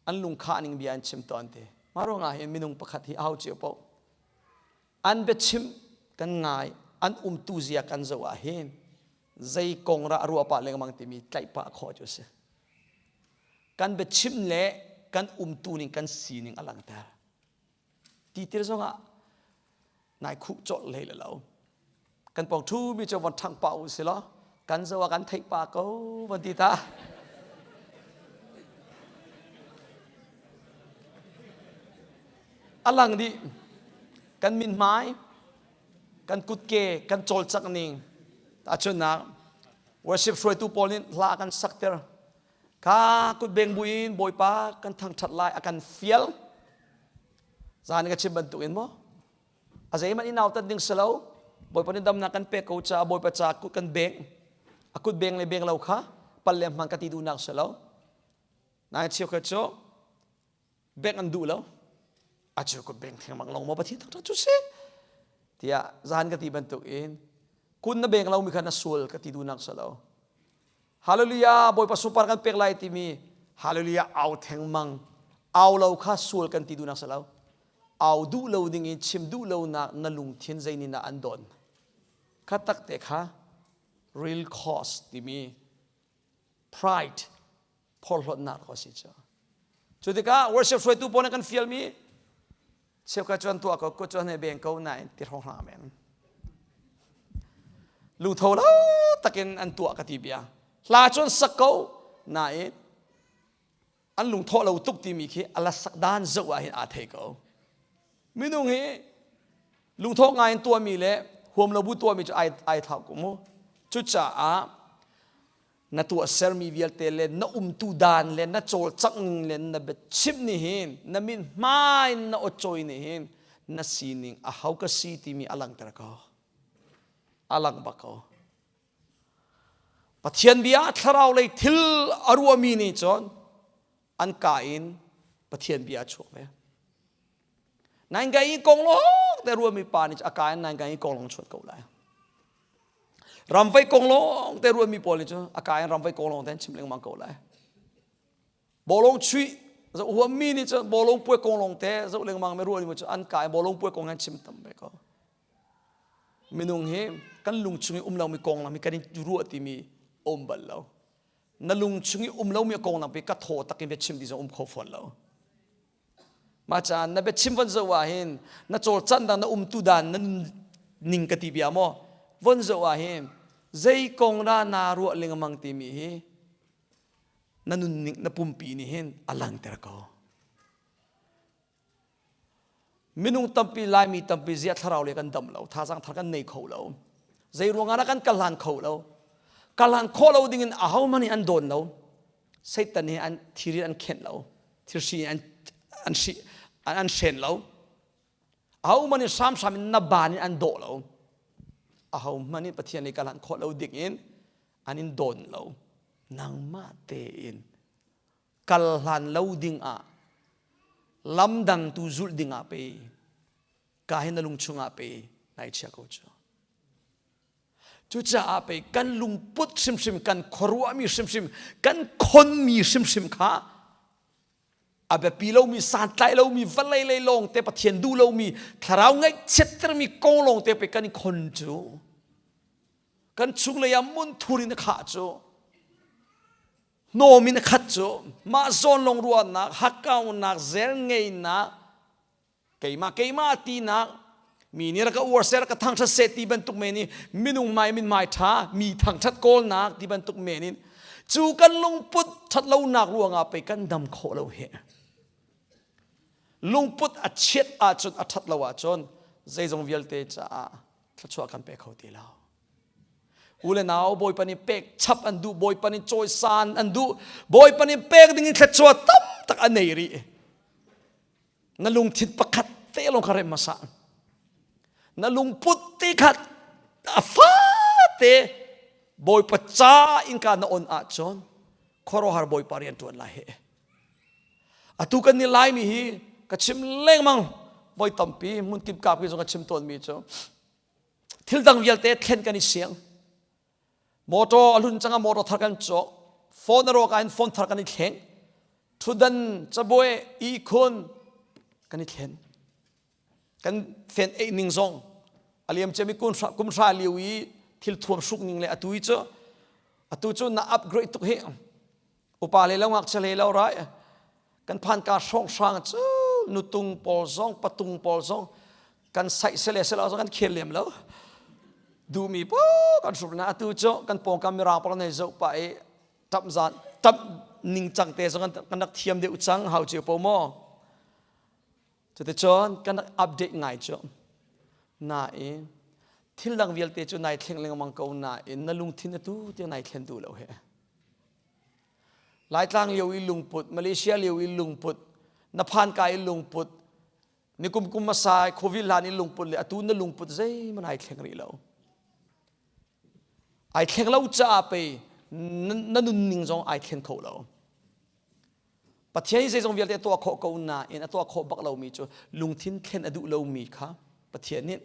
an lungkhah ning bia an chim tawn te. Mah ruangah hin minung pakhat hi a hau cio paoh. An biachim kan ngai, an umtu zia kan zoh ah hin zei kong dah a ruah pah lengmang timi tlaih pah khawh cu a si. Kan biachim le kan umtu ning kan sining a langhter. Titir zongah nai khuh colh hlei le lo. Kan pawng ṭhu mi cu von ṭhangh pah u si law kan zo ah kan theih pah ko van ti ta. A lang dih. Kan min hmai kan kutke kan cawlcangh ning tahchunhnak worship hruaitu pawl nih hla kan sakter kha kutbeng buin bawipa kan thangṭhat lai a kan fial zan ka chim bantuk in maw a zeihmanh in nautat ding si lo bawipa nih damnak kan pek ko caah bawipa ca kut kan beng a kut beng le beng lo kha pal le hmang ka ti duhnak si lo nai cheukhat cu bank an duh lo a cu ko bank thengmang long maw pathian thangthat cu si tiah zan ka ti bantuk in kun na beng lo mi kha na sual ka ti duhnak si lo hallelujah bawipa supar kan pek lai timi hallelujah au thengmang au lo kha sual kan ti duhnak si lo au duh lo ding in chim duh lo nak na lungthin zeinin ah an don kha tak te kha real cause timi pride phorhlawtnak ko si cu cu tikah worship hruaitu pawl nih kan fialmi cheukhat cu an tuah ko kut cu an beng ko nain ti hrawng hna men lungtho lo takin an tuah ka ti bia hla cu an sak ko nain an lungthawh lo tuk timi khi ala sak dan zoh ah hin aa thei ko. Minung hi lungthawk ngai in tuahmi le huam lo bu tuahmi cu ai ai thlau ko mu. Cucaah na tuahsermi vialte le na umtu dan le na cawlcangh ning le na biachimh nih hin na min hmai na awcawi nih hin na sining a ho ka si timi a langhter ko. A lang bak ko. Pathian bia thlarau lei thil a ruahmi nih cun an ka in Pathian bia a chuak ve. Nain kai i kong lawng te ruahmi pa nih a ka in nain kai i kong lawng chuat ko lai. Ramvei kong lawng te ruahmi pawl nih cun a ka in ramvei kong lawng te an chim lengmang ko lai. Bawlung chuih zoh huammi nih cun bawlung puai kong lawng te zoh lengmang mi ruahmi cu an ka in bawlung puai kong an chim tam ve ko. Minung hi kan lung chung i um lomi konglam hi kan i ruah timi a um bal lo. Na lung chung i um lomi konglam pi ka thaw tak in biachim ti zong um kho fawn lo. Mah caan na biachim von zoh ah hin na cawlcanh dan na umtu dan na ning ka ti bia maw von zoh ah hin zei kong dah naa ruah lengmang timi hi na nunning na pumpi nih hin a langter ko. Minung tampi Laimi tampi ziah thlarau le kan dam lo, thazaang thar kan nei kho lo. Zei ruangah dah kan kalhlan kho lo? Kalhlan khawh lo dingin ahohmanh nih an dawn lo. Satan hi an thiri an khenh lo. Thirhri an an hri an hren lo. Ahohmanh nih hramhram in na baan in an dawh lo. Ahohmanh nih Pathian nih kalhlan khawh lo dingin an in dawn lo. Nangmah tein kal hlan lo ding ah lam dang tu zulh ding ah pe ka hi na lung chungah pe nai chia ko cu. Cucaah pe kan lungput hrimhrim, kan khuaruahmi hrimhrim, kan khonmi hrimhrim kha a biapi lomi, santlai lomi, vawlei lei lawng te, Pathian duh lomi, thlarau ngaihchiattermi kong lawng te pe kan i khon cu, kan chunglei ah munthur in a khah cu, hnawm in a khat cu, mah zawn lawng ruahnak, hakkaunak, zelngeinak, keimah keimah tinak, mi nih rak ka uar seh, rak ka thangṭhat seh ti bantuk men i minung hmai min hmai ṭha mi thangṭhat kawlnak ti bantuk men in cu kan lungput ṭhat lonak ruangah pei kan dam khawh lo hi. Lungput a chiat ahcun, a ṭhat lo ahcun zeizong vialte caah thluachuah kan pe kho ti lo. U le nau, Bawipa nih pek chap an duh, Bawipa nih cawisan an duh, Bawipa nih pek ding in thluachuah tam tak a nei rih. Na lungthin pakhat te lawng kha rem hmasa. Na lungput te kha a fate Bawipa ca innka na on ahcun khuaruahhar Bawipa rian ṭuan lai he. Atu kan ni Laimi hi ka chim lengmang, voi tampi hmun kip kap ki zong ka chim tawnmi cu thil dang vialte thlen kan i siang. Motor a hlun cang ah motor thar kan cawk. Phone a rawk ah hin phone thar kan i thleng. Ṭhutdan, cabuai, ihkhun kan i thlen. Kan fen ei ning zong a liam ciami kum hra lio i thil thuam hruk ning le atu i cu atu cu na upgrade tuk hi. Upa le lo, ngakchia le lo rai. Kan phanka hrawnghrang cu nutung pawl zong patung pawl zong kan saih sele selo zong kan khel lem lo. Duhmi po kan hruk na atu cu kan pawngkam mirang pawl nei zoh pa i tap zan tap ning cang te zong kan rak thiam deuh cang hau cio po maw. Cuticun kan rak update ngai cu. Nain thil dang vialte cu nai thleng lengmang ko nain na lungthin atu tiang nai thlen duh lo he. Laitlang lio i lungput, Malaysia lio i lungput, na phanka i lungput, nikum kum hmasa i Covid hlan i lungput le atu na lungput zeihmanh ai thleng rih lo. Ai thleng lo caah pei na nunning zong ai thlen kho lo. Pathian hi zeizong vialte a tuah khawh ko nain a tuah khawh bak lomi cu lungthin thlen a duh lomi kha Pathian nih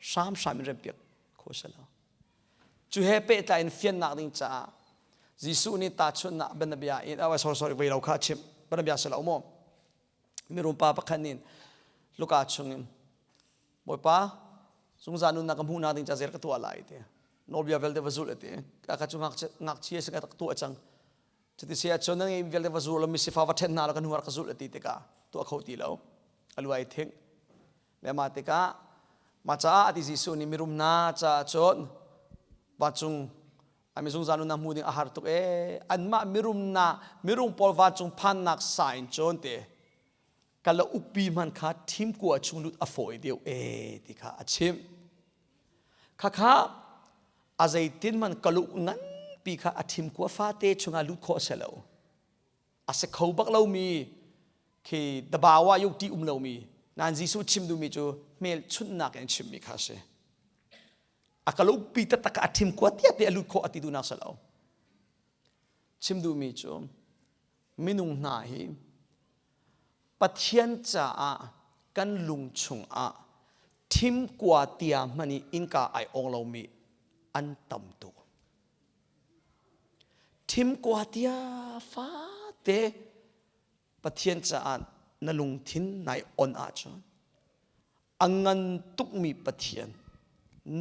hramhram in rempiak khawh si lo. Cu he pehtlai in fiannak ding caah Jesuh nih tahchunhnak bianabia in, oh, sorry, sorry, vei lo kha a chimh. Bianabia si lo maw? Mirum pa pakhat nih Luka chungin Bawipa, zungzal nunnak ka hmuhnak ding ca zer ka tuah lai ti. Nawlbia vialte va zulh ti. Ka ka cu ngakchia si ka tak tuah cang. Cuti si ahcun nan ngeih vialte va zul lo, misifa va ṭhen hna lo, kan hnu ah ka zulh ti tikah tuah kho ti lo. A lu ai thing. Le mah tikah mah caah ati Jesuh nih mirum hna caah cun vancung ami zungzal nunnak hmu ding a har tuk ee. Anmah mirum na mirum pawl vancung phannak sa in cun ti. Kalauk pi hmanh kha thimkua chung lut a fawi deuh e ti kha a chimh. Khakha a zeitin man kalauk nganpi kha a thimkua fate chungah lut khawh a si lo. A si kho bak lomi khi dabawa yuk ti um lomi nan Jesuh chim duhmi cu hmelchunhnak in chimmi kha a si. A kalauk pi taktak a thimkua tiate a lut khawh a ti duhnak si lo. Chim duhmi cu minung hna hi Pathian caah kan lung chungah thimkua tia hmanh i innka ai ong lomi an tam tuk. Thimkua tia fate Pathian caah na lungthin nai on ahcun a ngan tukmi Pathian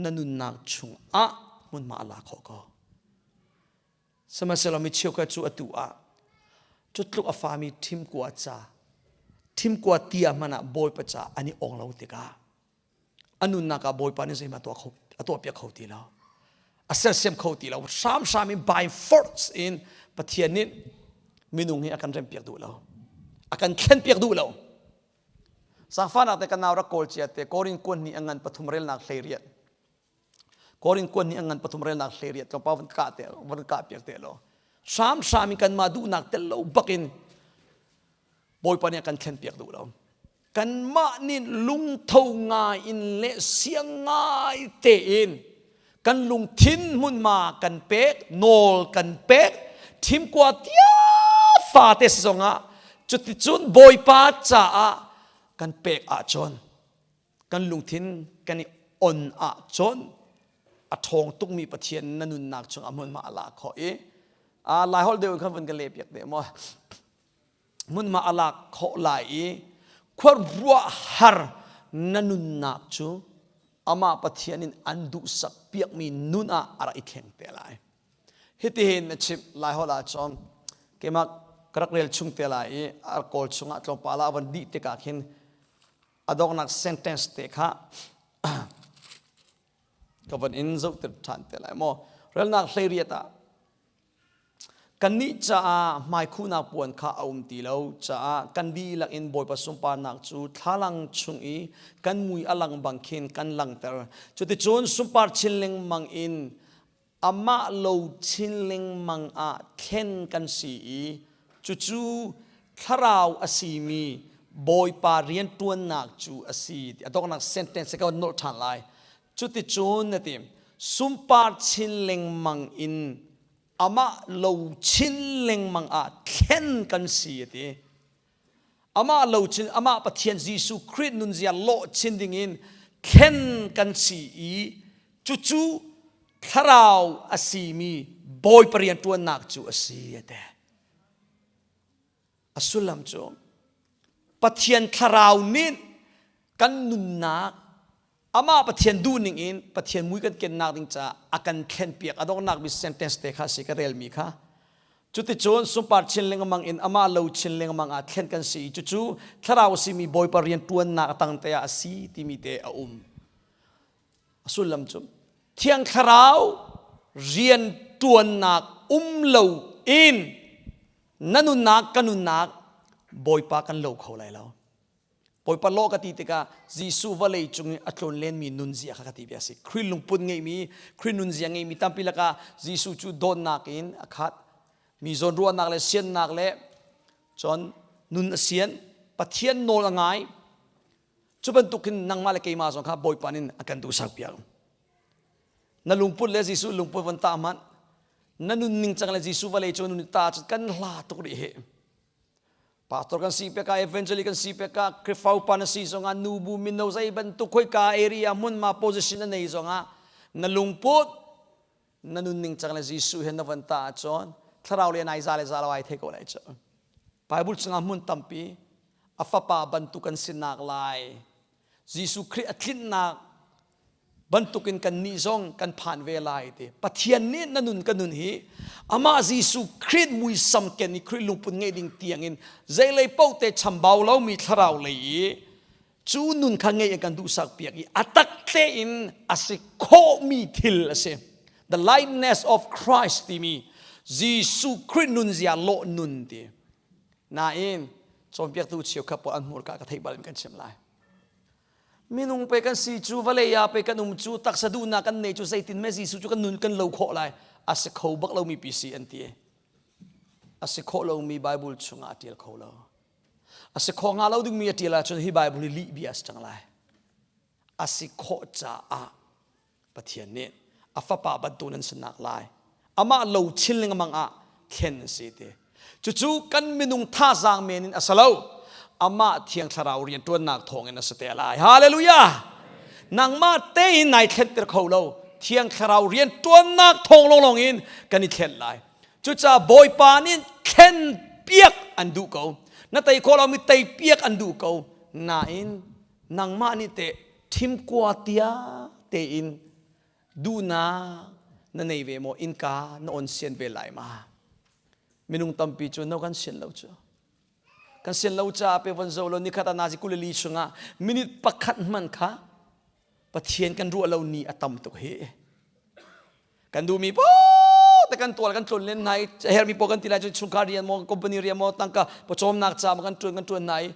na nunnak chungah hmunhma a la khawh ko. Sihmanhsehlaw mi cheukhat cu atu ah cu tluk a fami ṭhimkua ca ṭhimkua tia hmanh ah Bawipa ca an i ong lo tikah a nunnak ah Bawipa nih zeihmanh tuah kho a tuahpiak kho ti lo a sersiam kho ti lo hramhram in by force in Pathian nih minung hi a kan rempiak duh lo a kan thlenpiak duh lo Sangfanak te kan nau rak kawl cia te Korin kuan nih a ngan pathum relnak 18 Korin kuan nih a ngan pathum relnak 18 tlawmpal van kah te van kah piak te law hramhram in kanmah duhnak tel lo bakin Bawipa nih a kan thlen piak duh lo kanmah nih lungtho ngai in le siang ngai tein kan lungthin hmunhma kan pek nawl kan pek thimkua tia fate si zongah cuticun Bawipa caah kan pek ahcun kan lungthin kan i on ahcun a ṭhawng tukmi Pathian na nunnak chung a hmunhma a lak khawh i a Laiholh deuh in khan vun ka leh piak deh maw hmunhma a lak khawh lai i khuaruah har na nunnak cu amah Pathian in an duhsak piakmi nun ah a rak i thleng te lai hitihin na chimh Laiholh ah cun keimah ka rak rel chung te lai i a kawl chungah tlawmpal ah a van dih tikah khin a donghnak sentence te kha ka van in zohter ṭhan te lai maw relnak 18 ah kannih caah hmaikhuhnak puan kha a um ti lo caah kan dihlak in Bawipa sunparnak cu thlalang chung i kan mui a lang bang khin kan langter cuticun sunpar chin lengmang in amah lo chin lengmang ah thlen kan si i cucu thlarau a simi Bawipa rianṭuannak cu a si ti a donghnak sentence ka nolh ṭhan lai cuticun na ti sunpar chin lengmang in amah lo chin lengmang ah thlen kan si a ti Amah lo chin amah Pathian Jesuh Khrih nunzia lawh chin dingin thlen kan si i cucu thlarau a simi Bawipa rianṭuannak cu a si a ti. A sullam cu Pathian thlarau nih kan nunnak amah Pathian duhning in Pathian mui kan kennak ding caah a kan thlenpiak a donghnak bi sentence te kha si ka relmi kha cuticun sunpar chin lengmang in amah lo chin lengmang ah thlen kan si cucu thlarau simi Bawipa rian tuannak a tang te ah a si timi te a um a sullam cu thiang thlarau rian tuannak um lo in na nunnak ka nunnak Bawipa kan lo kho lai lo Bawipa law ka ti tikah Jesuh vawlei cung i a tlawn lenmi nunzia kha ka ti bia a si. Khrih lungput ngeimi, Khrih nunzia ngeimi tampi lakah Jesuh cu dawtnak in a khat. Mi zawnruahnak le siannak le cun nun a sian. Pathian nawl a ngai. Cu bantukin nangmah le keimah zong kha Bawipa nih a kan duhsak piak. Na lungput le Jesuh lungput von tah hmanh. Na nunning cang le Jesuh vawlei cung nun ta cu kan hla tuk rih hi. Pastor kan si peka evangelist kan si peka Khrihfa upa na si zongah nubu mino zei bantuk khoika area hmunma position na nei zongah na lungput na nunning cang le Jesuh he na van ta ahcun thlarau le nai za le za lo ai thei ko lai cu Bible chungah hmun tampi a fapa bantuk kan sinak lai Jesuh Khrih a tlinhnak bantukin kannih zong kan phan ve lai ti Pathian nih na nun ka nun hi amah Jesuh Khrih muisam ken i Khrih lungput ngei ding tiangin zeilei paoh te chambau lomi thlarau lei i cu nun kha ngei in kan duhsak piak i a tak tein a si khawhmi thil a si the likeness of Christ timi Jesuh Khrih nunzia lawh nun ti nain. Cawnpiaktu cheukhat pawl an hmurka ka theih bal in kan chim lai. Minung pe kan si cu vawlei ah pe kan um cu taksa duhnak kan nei cu zeitin me Jesuh cu kan nun kan lo khawh lai a si kho bak lomi pi si an ti. A si khawh lomi Bible chungah a tial kho lo. A si khawh hnga lo dingmi a tial ahcun hi Bible hi lih bia a si cang lai. A si khawh caah Pathian nih a fapa bantuk nan sinak lai amah lo chin lengmang ah thlen an si ti cucu kan minung thazaang men in a si lo amah thiang thlarau rian ṭuannak thawngin a si te lai hallelujah nangmah tein nai thlenter kho lo thiang thlarau rian ṭuannak thawng lawnglawng in kan i thlen lai cucaah bawipa nih thlen piak an duh ko na tei khawh lomi tei piak an duh ko nain nangmah nih teh thimkua tia tein duhnak na nei ve maw innka na on sian ve lai ma minung tampi cu no kan sian lo cu kan sian lo caah pe von zo lo nikhat ah nazi kulili chungah minute pakhat hman kha pathian kan ruah lo ni a tam tuk hi Kan duhmi paoh te kan tual kan tlun len hna i hermi paoh kan ti lai cun chungkhar rian maw company rian maw tangka pawcawmnak ca maw kan ṭuan kan ṭuan hna i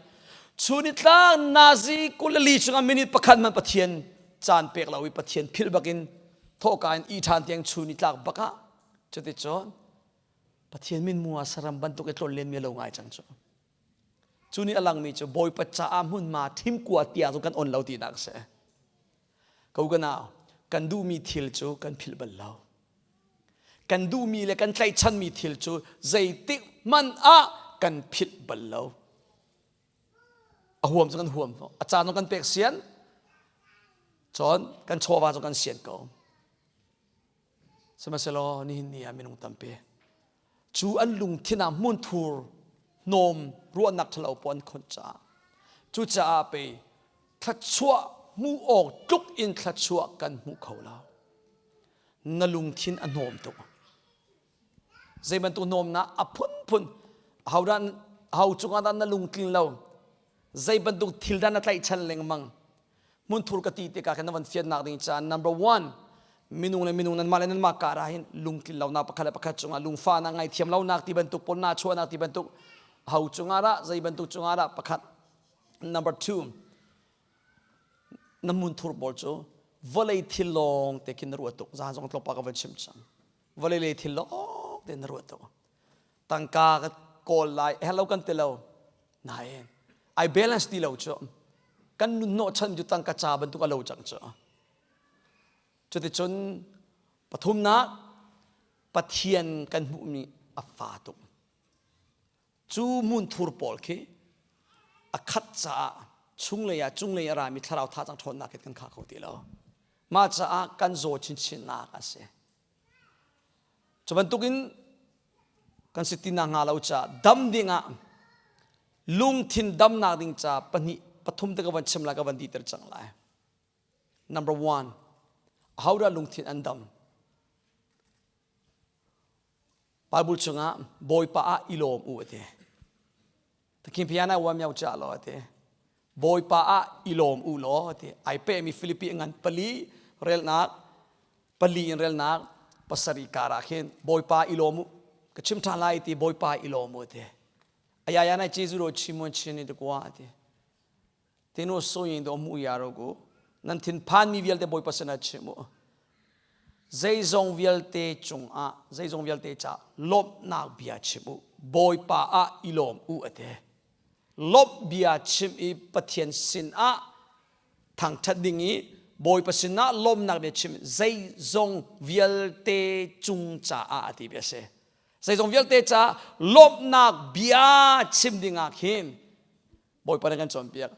chun i tlang nazi 22 chungah minute pakhat man Pathian caan pek lo i Pathian philh bakin thawhka in i ṭhan tiang chun i tlak bak ah cuticun Pathian min mu ah saram bantuk i tlon len mi lo ngai cang cu cu nih a langmi cu Bawipa caah hmunhma thimkua tiah cu kan on lo tinak a si Ko ka nau, kan duhmi thil cu kan philh bal lo. Kan duhmi le kan tlaihchanmi thil cu zeitik hmanh ah kan philh bal lo. A huam cu kan huam. A caan kan pek sian. Cun kan chawva cu kan sian ko. Sihmanhsehlaw nihin ni ah minung tampi cu an lungthin ah hmunthur hnawm ruahnak ṭhalo pawl an khon caah cucaah pei thluachuah hmuh awk tluk in thluachuah kan hmu kho lo. Na lungthin a hnawm tuk. Zei bantuk hnawmnak a phunphun ahodah aho cungah dah na lungtling lo zei bantuk thil dah na tlaihchan lengmang hmunthur ka ti tikah khin na van fiannak ding caah number one minung le minung nanmah le nanmah kar ah hin lungtlin lonak pakhat le pakhat cungah lungfahnak ngaihthiam lonak ti bantuk pawl na chuahnak ti bantuk ho cungah dah zei bantuk cungah dah pakhat number two na munthur pawl cu vawlei thil lawng te khin na ruah tuk zan zong tlawpa ka van chim cang vawlei lei thil lawng te na ruah tuk tangka ka kawl lai hello kan ti lo nain ai balance ti lo cu kan nun hnawh chan cu tangka ca bantuk a lo cang cu cuticun pathumnak pathian kan hmuhmi a fa tuk cu hmunthur pawl khi a khat caah chunglei ah cunglei a rami thlarau thazaang ṭhawnnak in kan kha kho ti lo mah caah kan zaw chinchinnak a si Cu bantukin kan si ti hnga lo caah dam dingah lungthin damnak ding ca pahnih pathum te ka van chim lai ka van diter cang lai. Number one, ahodah lungthin an dam? Bible chungah Bawipa ah i lawm u a ti. Thakin phiana wa miau cha lo ati. Bawipa ah i lawm u law ati. Ai pe mi Filipi ngan pali relnak pali in relnak pasari kar ah khin Bawipa i lawm u ka chim ṭhan lai ti Bawipa i lawm u ti. Ayaya nai Jesu ro chimon chin ni te kwa ati. Tinu soyin do mu ya ro ku nan thin phan mi vialte Bawipa sinah chim u. Zeizong vialte cungah zeizong vialte ca lawmhnak bia chim u. Bawipa ah i lawm u a ti. Lawmh bia chim i Pathian sinah thangṭhat ding i Bawipa sinah lawmhnak bia chim zeizong vialte cung caah a ti bia a si. Zeizong vialte ca lawmhnak bia chim dingah khin Bawipa nih kan cawnpiak.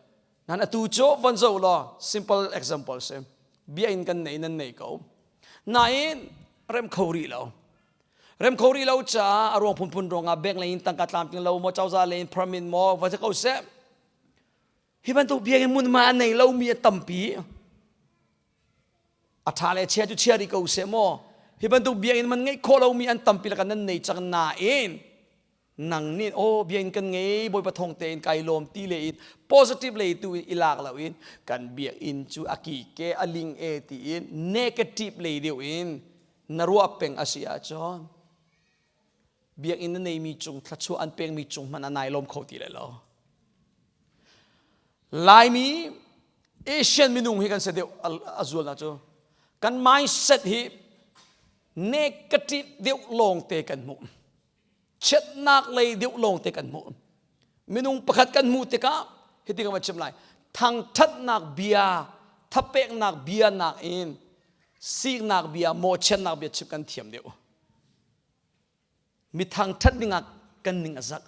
Nan atu cu von zoh law simple example si. Bia in kan nei nan nei ko. Nain rem kho rih lo. Rem kho rih lo caah a ruang phunphun ruangah bank lei in tangka tlamtling lo maw cozah lei in permit maw va si ko seh. Hi bantuk biakinn hmunhma a nei lomi a tampi. A ṭha le chia cu chia rih ko seh maw. Hi bantuk biakinn man ngeih khawh lomi an tampi lakah nan nei cang nain nang nih aw bia in kan ngei bawipa thong tein kai lawm ti le in positive lei tu in i lak lo in kan biakinn cu a ki ke a ling e ti in negative lei deuh in na ruah peng a si ahcun biakinn na neimi cung thluachuah an pekmi cung hmanh ah nai lawm kho ti lai lo. Laimi Asian minung hi kan si deuh a zualnak cu kan mindset hi negative deuh lawngte kan hmuh. Chiatnak lei deuh lawngte kan hmuh. Minung pakhat kan hmuh tikah hiti kan va chim lai. Thangthatnak bia, thapeknak bia nakin siknak bia, mawhchiatnak bia chim kan thiam deuh. Mi thangthat dingah kan ning a zak.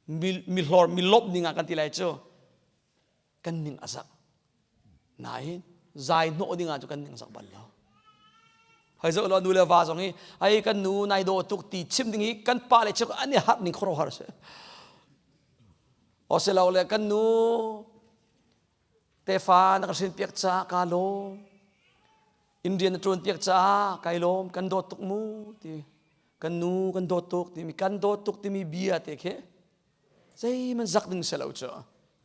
Mi hlor mi lawmh dingah kan ti lai cu kan ning a zak. Nain zai hnawh dingah cu kan ning zak bal lo. Hei zoh law nu le va zong hi ai kan nu nai dawh tuk ti chim ding hi kan pa le chim an i harh ning khuaruahhar a si. Osilo le kan nu tefa na ka hrin piak caah ka lawm. Indian na ṭuan piak caah kai lawm kan dawt tuk mu ti kan nu kan dawt tuk timi kan dawt tuk timi bia te khi zeihmanh zak ding si lo cu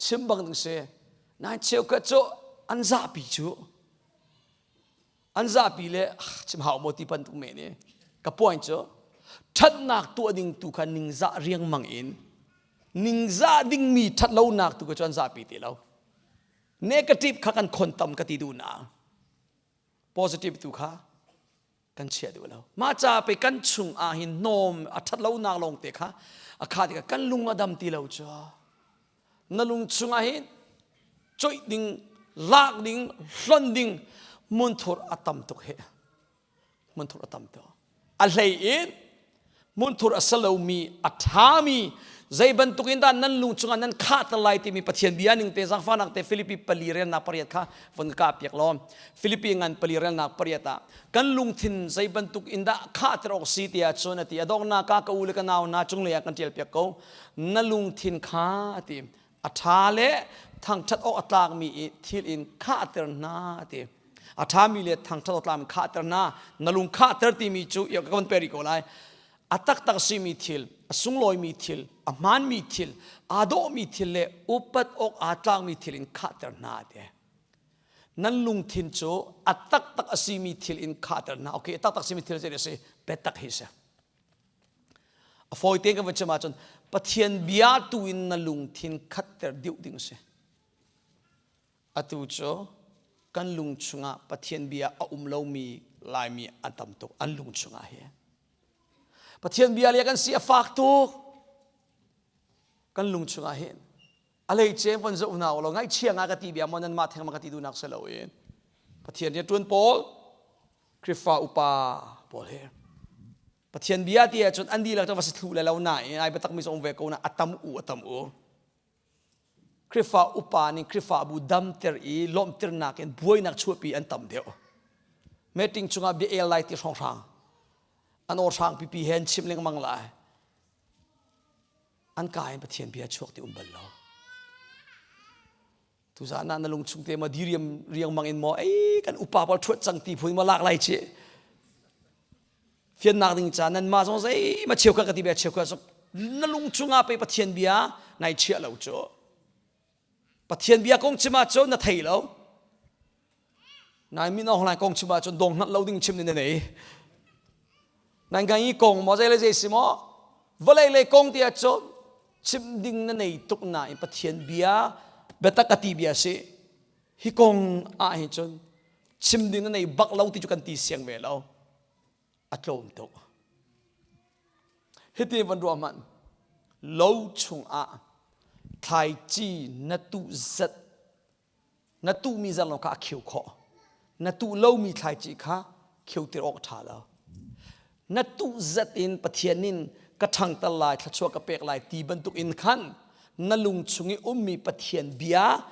chim bang ding si nain cheukhat cu an zahpi cu an zahpi le chim hau maw ti bantuk men i ka point cu ṭhatnak tuah ding tu kha ningzah riangmang in ningzah dingmi ṭhatlonak tu kha cu an zahpi ti lo Negative kha kan khon tam ka ti duh na. Positive tu kha kan chia duh lo. Mah ca pe kan chung ah hin hnawm a that lo nak lawng te kha a kha tikah kan lung a dam ti lo cu. Na lung chung ah hin coih ding, lak ding, hlon ding hmunthur a tam tuk he. Hmunthur a tam tuk. A hlei in hmunthur a si lomi a ṭhami zei bantuk in dah nan lung chungah nan khahter lai timi Pathian bia ning te zaangfahnak te Filipi pali relnak pariat kha von ka piak law Filipi ngan pali relnak pariat ah kan lungthin zei bantuk in dah khahter awk si ti ahcun a ti a donghnak ah ka u le ka nau hna cunglei ah kan ṭial piak ko na lungthin kha a ti a ṭha le thangṭhat awk a tlakmi i thil in khahter hna a ti a ṭhami le thangṭhat awk tlakmi khahter hna na lung khahter timi cu ka van pe rih ko lai a taktak simi thil a sunglawimi thil a hmaanmi thil aa dawhmi thil le upat awk aa tlakmi thil in khahter hna ti nan lungthin cu a taktak a simi thil in khahter hna okay a taktak simi thil zei a si biatak hi si A fawi tein kan van chim ahcun Pathian bia tu in na lungthin khatter deuh ding a si. Atu cu kan lung chungah Pathian bia a um lomi Laimi an tam tuk an lung chungah hi. Pathian bia le kan si a fak tuk. Kan lung chungah hin a leice von zoh hna ulaw ngaihchia nga ka ti bia maw nanmah theng ma ka ti duhnak si loin Pathian rian ṭuan pawl Khrihfa upa pawl hi Pathian bia ti ahcun an dihlak cu va si thlu le lo nain ai biatak mi zong ve ko na a tam u a tam u Khrihfa upa nih Khrihfabu damter i lawmhternak in buainak chuahpi an tam deuh meeting chungah bia el lai ti hrawnghrang an aw hrang pipi he an chim lengmang lai an ka in Pathian bia chuak ti um bal lo Tuzaan ah na lung chung te ma diriam riangmang in maw ei kan upa pawl thuat cang ti phun ma lak lai chi fiannak ding ca nan ma zong zei ma cheukhat ka ti bia cheukhat so na lung chungah pe Pathian bia nai chiah lo cu Pathian bia kong chim ah cun na thei lo Nai min awng lai kong chim ahcun dong hngalh lo ding chim na nei. Nan kan i kong maw zei le zei si maw vawlei lei kong ti ahcun chim ding na nei tuk nain Pathian bia biatak ka ti bia si hi kong ah hin cun chim ding na nei bak lo ti cu kan ti siang ve lo a tlawm tuk hiti van ruah hmanh lo chungah thlaici na tuh zat Na tuhmi zalong kha a kheu khawh. Na tuh lomi thlaici kha kheutir awk a ṭha lo. Na tuh zat in Pathian in ka ṭhangter lai, thluachuah ka pek lai ti bantuk in khan na lung chung i ummi Pathian bia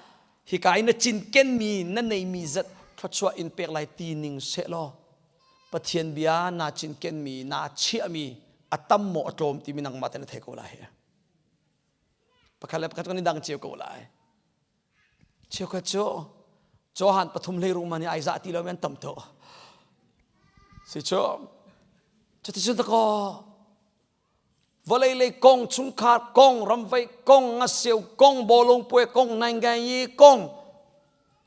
hika i na cinkenmi na neimi zat thluachuah in pek lai ti ning sehlaw Pathian bia naa cinkenmi naa chiahmi a tam maw a tlawm timi nangmah te na thei ko lai. Pakhat le pakhat kan i dang cio ko lai. Cheukhat cu Johan pathum hleiruk man i ai zah ti lomi an tam tuk. Si cu cuticun dakaw vawlei lei kong chungkhar kong ramvaih kong ngaseu kong bawlung puai kong nainganyi kong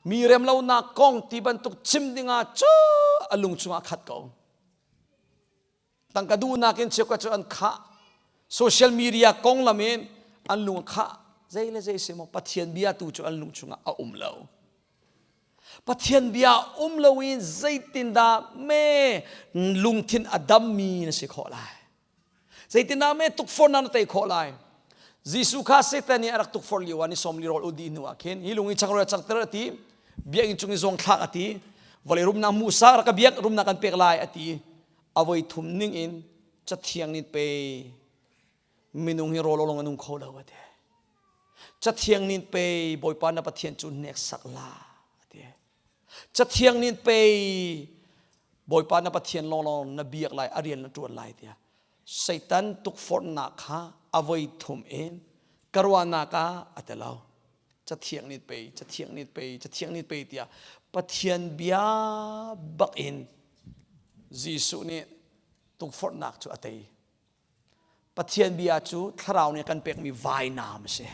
mi remlonak kong ti bantuk chim dingah cu a lung chungah khat ko. Tangka duhnak in cheukhat cu an khah. Social media konglam in an lung a khah. Zei le zei si maw Pathian bia tu cu an lung chungah a um lo. Pathian bia um loin zeitindah me lungthin a dammi na si khawh lai? Zeitindah me tukforhnak na tei khawh lai? Jesuh kha Satan nih a rak tukforh lio ah ni sawm li rawl u dih hnu ah khin hi lung i changreu cangter a ti, biakinn cung i zawng thlak a ti, vawlei rumnak hmuhsak rak ka biak rumnak kan pek lai a ti. A voi thum ning in cathiang nih pe minung hi rawl lawng a nung kho lo a ti. Cathiang nih pei Bawipa na Pathian cu hneksak la a ti. Cathiang nih pei Bawipa na Pathian lawnglawng na biak lai a rian na ṭuan lai tiah Satan tukforhnak kha a voi thum in ka ruahnak ah a ti lo. Cathiang nih pei, cathiang nih pei, cathiang nih pei tiah Pathian bia bak in Jesuh nih tukforhnak cu a tei. Pathian bia cu thlarau nih kan pekmi vainam a si.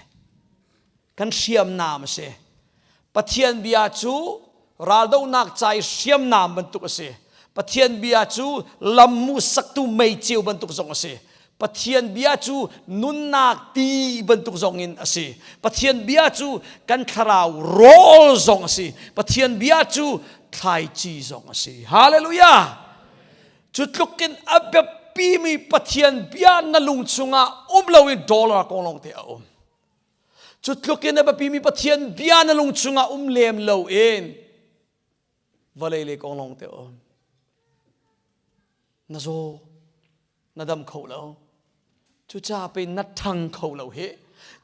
Kan hriamnam a si. Pathian bia cu raldohnak ca i hriamnam bantuk a si. Pathian bia cu lam hmuhsaktu meiceu bantuk zong a si. Pathian bia cu nunnak ti bantuk zong in a si. Pathian bia cu kan thlarau rawl zong a si. Pathian bia cu thlaici zong a si. Hallelujah! Cu tluk in a biapimi Pathian bia na lung chungah um loin dollar kong lawng te a um. Cu tluk in a biapimi Pathian bia na lung chungah um lem loin vawlei le kong lawng te um. Na zaw, na dam kho lo. Cucaah pei na ṭhang kho lo hi.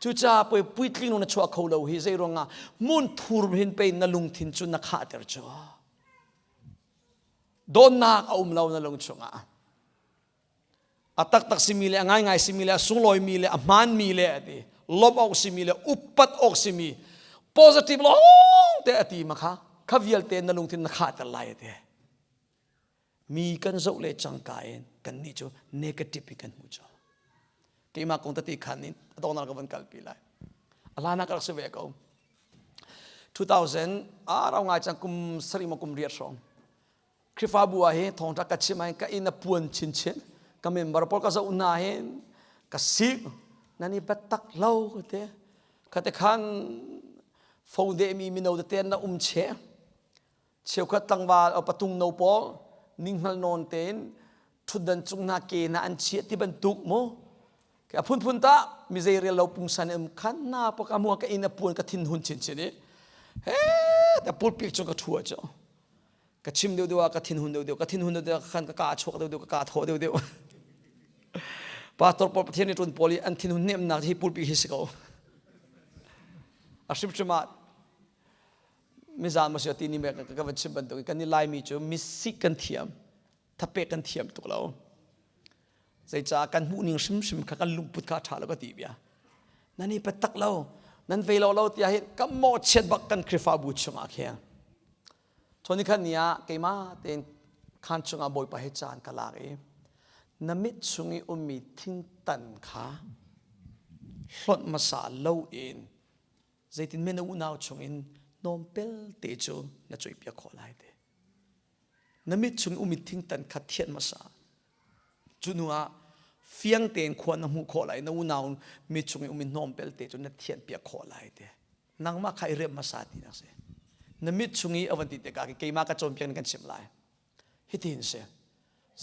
Cucaah pei puitling na chuah kho lo hi zei ruangah hmun thur hin pei na lungthin cu na khahter cu. Dawtnak a um lo na lung chungah. A taktak simi le a ngaingai simi le a sunglawimi le a hmaanmi le a ti lawmh awk simi le upat awk simi positive lawng te a ti ma kha kha vialte na lungthin na khahter lai a ti. Mi kan zoh le cangka in kannih cu negative in kan hmuh cu. Keimah kong tete khan in a donghnak ka van kalpi lai. A hlan ah ka rak si ve ko. 2000 a rau ngai cang kum sarih maw kum riat hrawng Khrihfabu ah hi thawngṭha ka chim ah ka inn a puan chinchin ka member pawl ka zoh hna hin ka sik nan i biatak lo te khate khan phone dehmi mino tete na um che cheukhat tlangval patung no pawl ninghngal nawn tein ṭhutdan cung hna ke hna an chiah ti bantuk mu a phunphun ta mi zei rel lo pungsan um khan na pa ka mua ka inn a puan ka thin hun chinchin i he ta pulpit cu ka ṭhu cu ka chim deuh deuh ah ka thin hun deuh deuh ka thin hun deuh deuh khan ka ka chuak deuh deuh ka ka thaw deuh deuh pastor pawl pathian ni ṭun pawl i an thin hun nemnak hi pulpit hi si ko a hrimhrim ah mizan ma si ti ni me ka van chim bantuk kan i laimi cu misik kan thiam thapek kan thiam tuk lo zeicah kan hmuh ning hrimhrim kha kan lungput kha ṭha lo ka ti bia nan i tak lo nan vei lo lo tiah hi kan mawhchiat bak kan Khrihfabu chungah khin choni khan ni ah keimah tein khan chungah Bawipa he caan ka lak i na mit chung i ummi thingtan kha hlonh hmasa lo in zeitin men na unau chungin hnawmpel te cu na cuihpiak khawh lai te Na mit chung um i thingtan kha thianh hmasa. Cu hnu ah fiang tein khua na hmuh khawh lai. Na unau mit chung i um i hnawmpel te cu na thianh piak khawh lai te. Nangmah kha i remh hmasa ti nak si. Na mit chung i a van ti tikah keimah ka cawnpiak in kan chimh lai. Hitin si.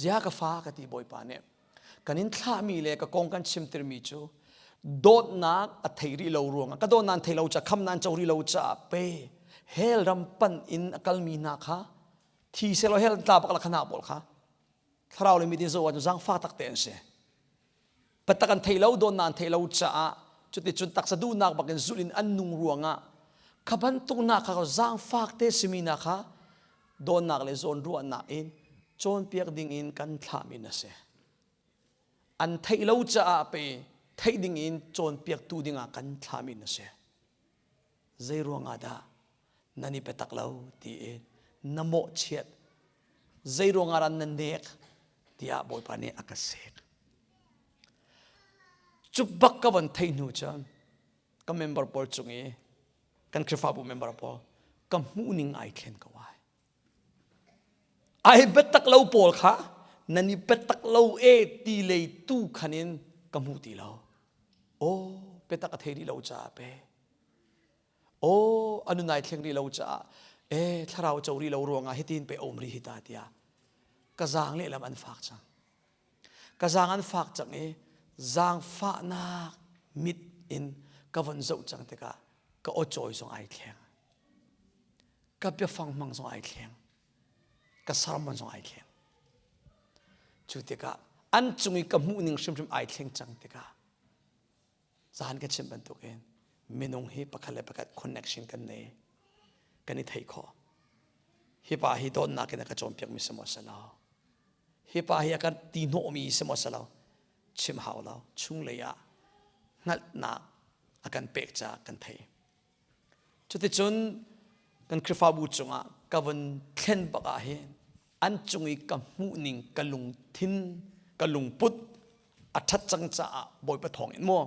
Zia ka fa ka ti Bawipa nih. Kan in thlahmi le ka kong kan chimtirmi cu dawtnak a thei rih lo ruangah ka dawtnak an thei lo ca kham nan co rih lo caah pe hell ram pan in a kalmi hna kha thi selaw hell tla bak la kha hna pawl kha thlarau le mit in zoh ahcun zaangfak tak te an si Biatak an thei lo, dawtnak an thei lo caah cuticun taksa duhnak bakin zulh in an nung ruangah kha bantuk nak kha zaangfak te simi na kha dawtnak le zawnruahnak in cawnpiak ding in kan thlahmi na si. An theih lo caah pe theih ding in cawnpiaktu dingah kan thlahmi na si. Zei ruangah dah nan i biatak lo ti in na mawhchiat zei ruangah dah na nek tiah Bawipa nih a ka sek. Cu bak ka von theih hnu cun ka member pawl cung i kan Khrihfabu member pawl ka hmuhning ai thlen ko ai. Ai biatak lo pawl kha nan i biatak lo e ti lei tu khan in ka hmu ti lo. Aw. Biatak a thei rih lo caah pe. Aw, a nun ai thleng rih lo caah e thlarau co rih lo ruangah hitin pe um rih hi ta tiah ka zaang lehlam an fak cang. Ka zaang an fak cang i zaangfahnak mit in ka von zoh cang tikah ka aw cawi zong ai thleng. Ka biafang hmang zong ai thleng. Ka sermon zong ai thleng. Cu tikah an cung i ka hmuh ning hrimhrim ai thleng cang tikah Zan ka chim bantukin minung hi pakhat le pakhat connection kan nei. Kan i thei khawh. Hi pa hi dawtnak in a ka cawnpiakmi si maw si lo? Hi pa hi a kan ti hnawhmi si maw si lo? Chim hau lo. Chunglei ah hngalhnak a kan pek caah kan thei. Cuticun kan Khrihfabu cungah ka vun thlen bak ah hin an cung i ka hmuhning ka lungthin ka lungput a ṭhat cang caah Bawipa thawng in maw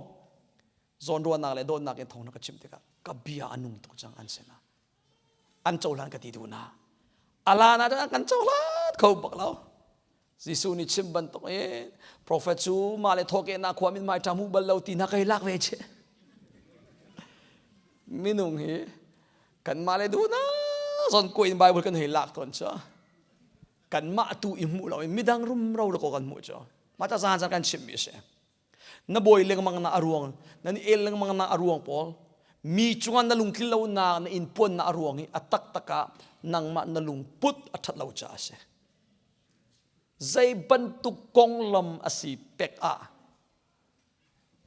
zawnruahnak le dawtnak in thawng na ka chimh tikah ka bia a nung tuk cang an sinah an cohlan ka ti duh na ala na an kan cohlan kho bak lo Jesuh nih chim bantuk in prophet cu mah le thawkehnak khua min mai ṭha hmu bal lo ti hna kai lak ve che minung hi kanmah le duhnak zon ko in Bible kan hei lak tawn cu kanmah tu i hmuh lo in midang rumro lo ko kan hmuh cu mah ta zan zan kan chimmi a si na bawi lengmang na a ruang nan el lengmang na a ruang pawl mi cungah na lungtlin lo nak na in puan na a ruang i a taktak ah nangmah na lungput a ṭhat lo caah a si zei bantuk konglam a si pek ah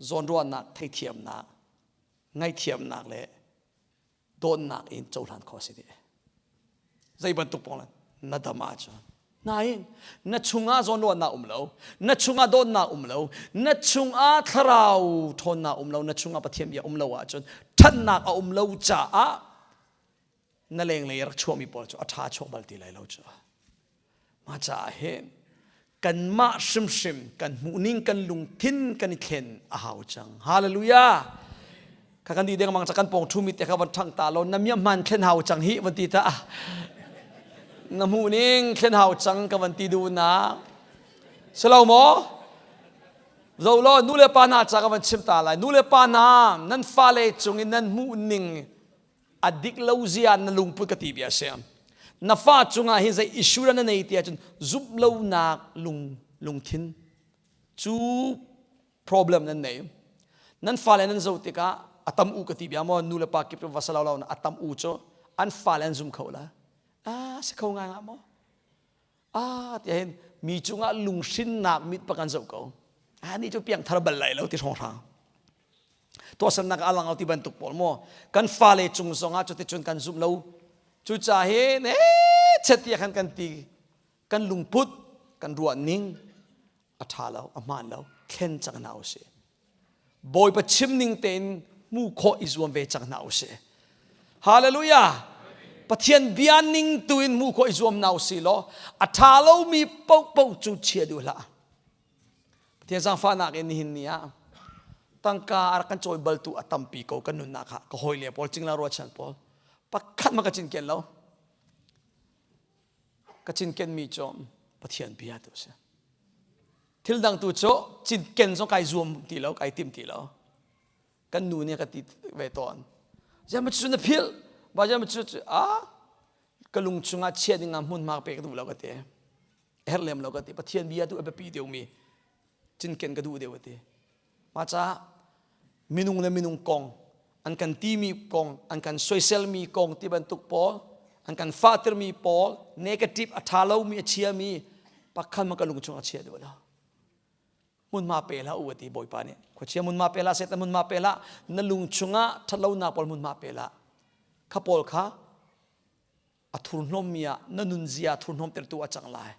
zawnruahnak theithiamnak ngaihthiamnak le dawtnak in cohlan khawh a si dih. Zei bantuk pong na dam ahcun nain na chungah zawnruahnak um lo na chungah dawtnak um lo na chungah thlarau ṭhawnnak um lo na chungah Pathian bia um lo ahcun ṭhatnak a um lo caah na lenglei rak chuahmi pawl cu a ṭha chuak bal ti lai lo cu. Mah caah hin kanmah hrimhrim kan hmuhning kan lungthin kan i thlen a hau cang. Hallelujah! Kha kan di dengmang ca kan pawng ṭhumi te kha van ṭhang ta lo na miam hman thlen hau cang hi van ti ta. Na hmuhning thlen hau cang ka van ti duh na. Silo maw? Zo law nu le pa hna ca ka van chim ta lai. Nu le pa hna nan fale cung in nan hmuhning a dik lo zia na lungput ka ti bia si na fa cungah hi zei issue na nei ti ahcun zumh lonak lung lungthin cu problem nan nei nan fale nan zo tikah a tam u ka ti bia maw nu le pa kip va salo lo na a tam u cu an fale an zum kho la ah si kho ngai nga maw ah ti hin mi cungah lunghrinnak mit pa kan zoh ko ah ni cu piang thar bal lai lo ti hrawnghrang tuahsernak a lang lo ti bantuk pawl maw kan fale cung zongah cuticun kan zumh lo cucaah hin eh chet tiah khan kan ti kan lungput kan ruah ning a ṭha lo a hmaan lo thlen cang hna usih Bawipa chim ning tein hmu khawh i zuam ve cang hna usih Hallelujah Pathian bia ning tu in hmu khawh i zuam hna usih law a ṭha lomi paohpaoh cu chia duh hlah Pathian zaangfahnak in nihin ni ah tangka a rak kan cawi baltu a tampi ko kan nunnak ah ka hawile pawl cingla ruachan pawl pakhat ma ka cinken lo ka cinken mi cu Pathian bia tu si thil dang tu cu cinken zong kai zuam ti lo kai tim ti lo kan nu nih ka ti ve tawn ziam cu na philh ba ziam cu a ka lung chungah chia ding ah hmunhma pek duh lo ka ti herh lem lo ka ti Pathian bia tu a biapi deuhmi cinken ka duh deuh ka ti mah caah minung le minung kong an kan timi kong an kan soiselmi kong ti bantuk pawl an kan fahtermi pawl negative a ṭha lomi a chiami pakhat ma ka lung chung a chia duh lo hmunhma pe hlah u ti bawipa nih khuachia hmunhma pe hlah Satan hmunhma pe hlah na lung chungah ṭhatlonak pawl hmunhma pe hlah kha pawl kha a thurhnawmmi ah na nunzia thurhnawmtertu a cang lai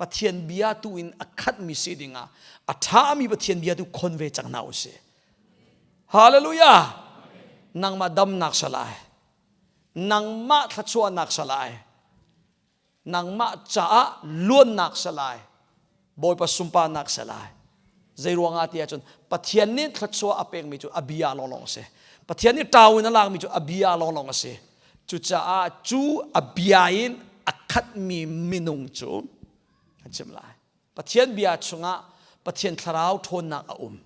Pathian bia tu in a khatmi si dingah a ṭhami Pathian bia tu khon ve cang hna u sih Hallelujah nangmah damnak salai nangmah thluachuahnak salai nangmah caah luannak si lai Bawipa sunparnak si lai zei ruangah ti ahcun Pathian nih thluachuah a pekmi cu a bia lawnglawng a si Pathian nih ṭau in a lakmi cu a bia lawnglawng a si cucaah cu a bia in a khatmi minung cu kan chim lai Pathian bia chungah Pathian thlarau ṭhawnnak a um.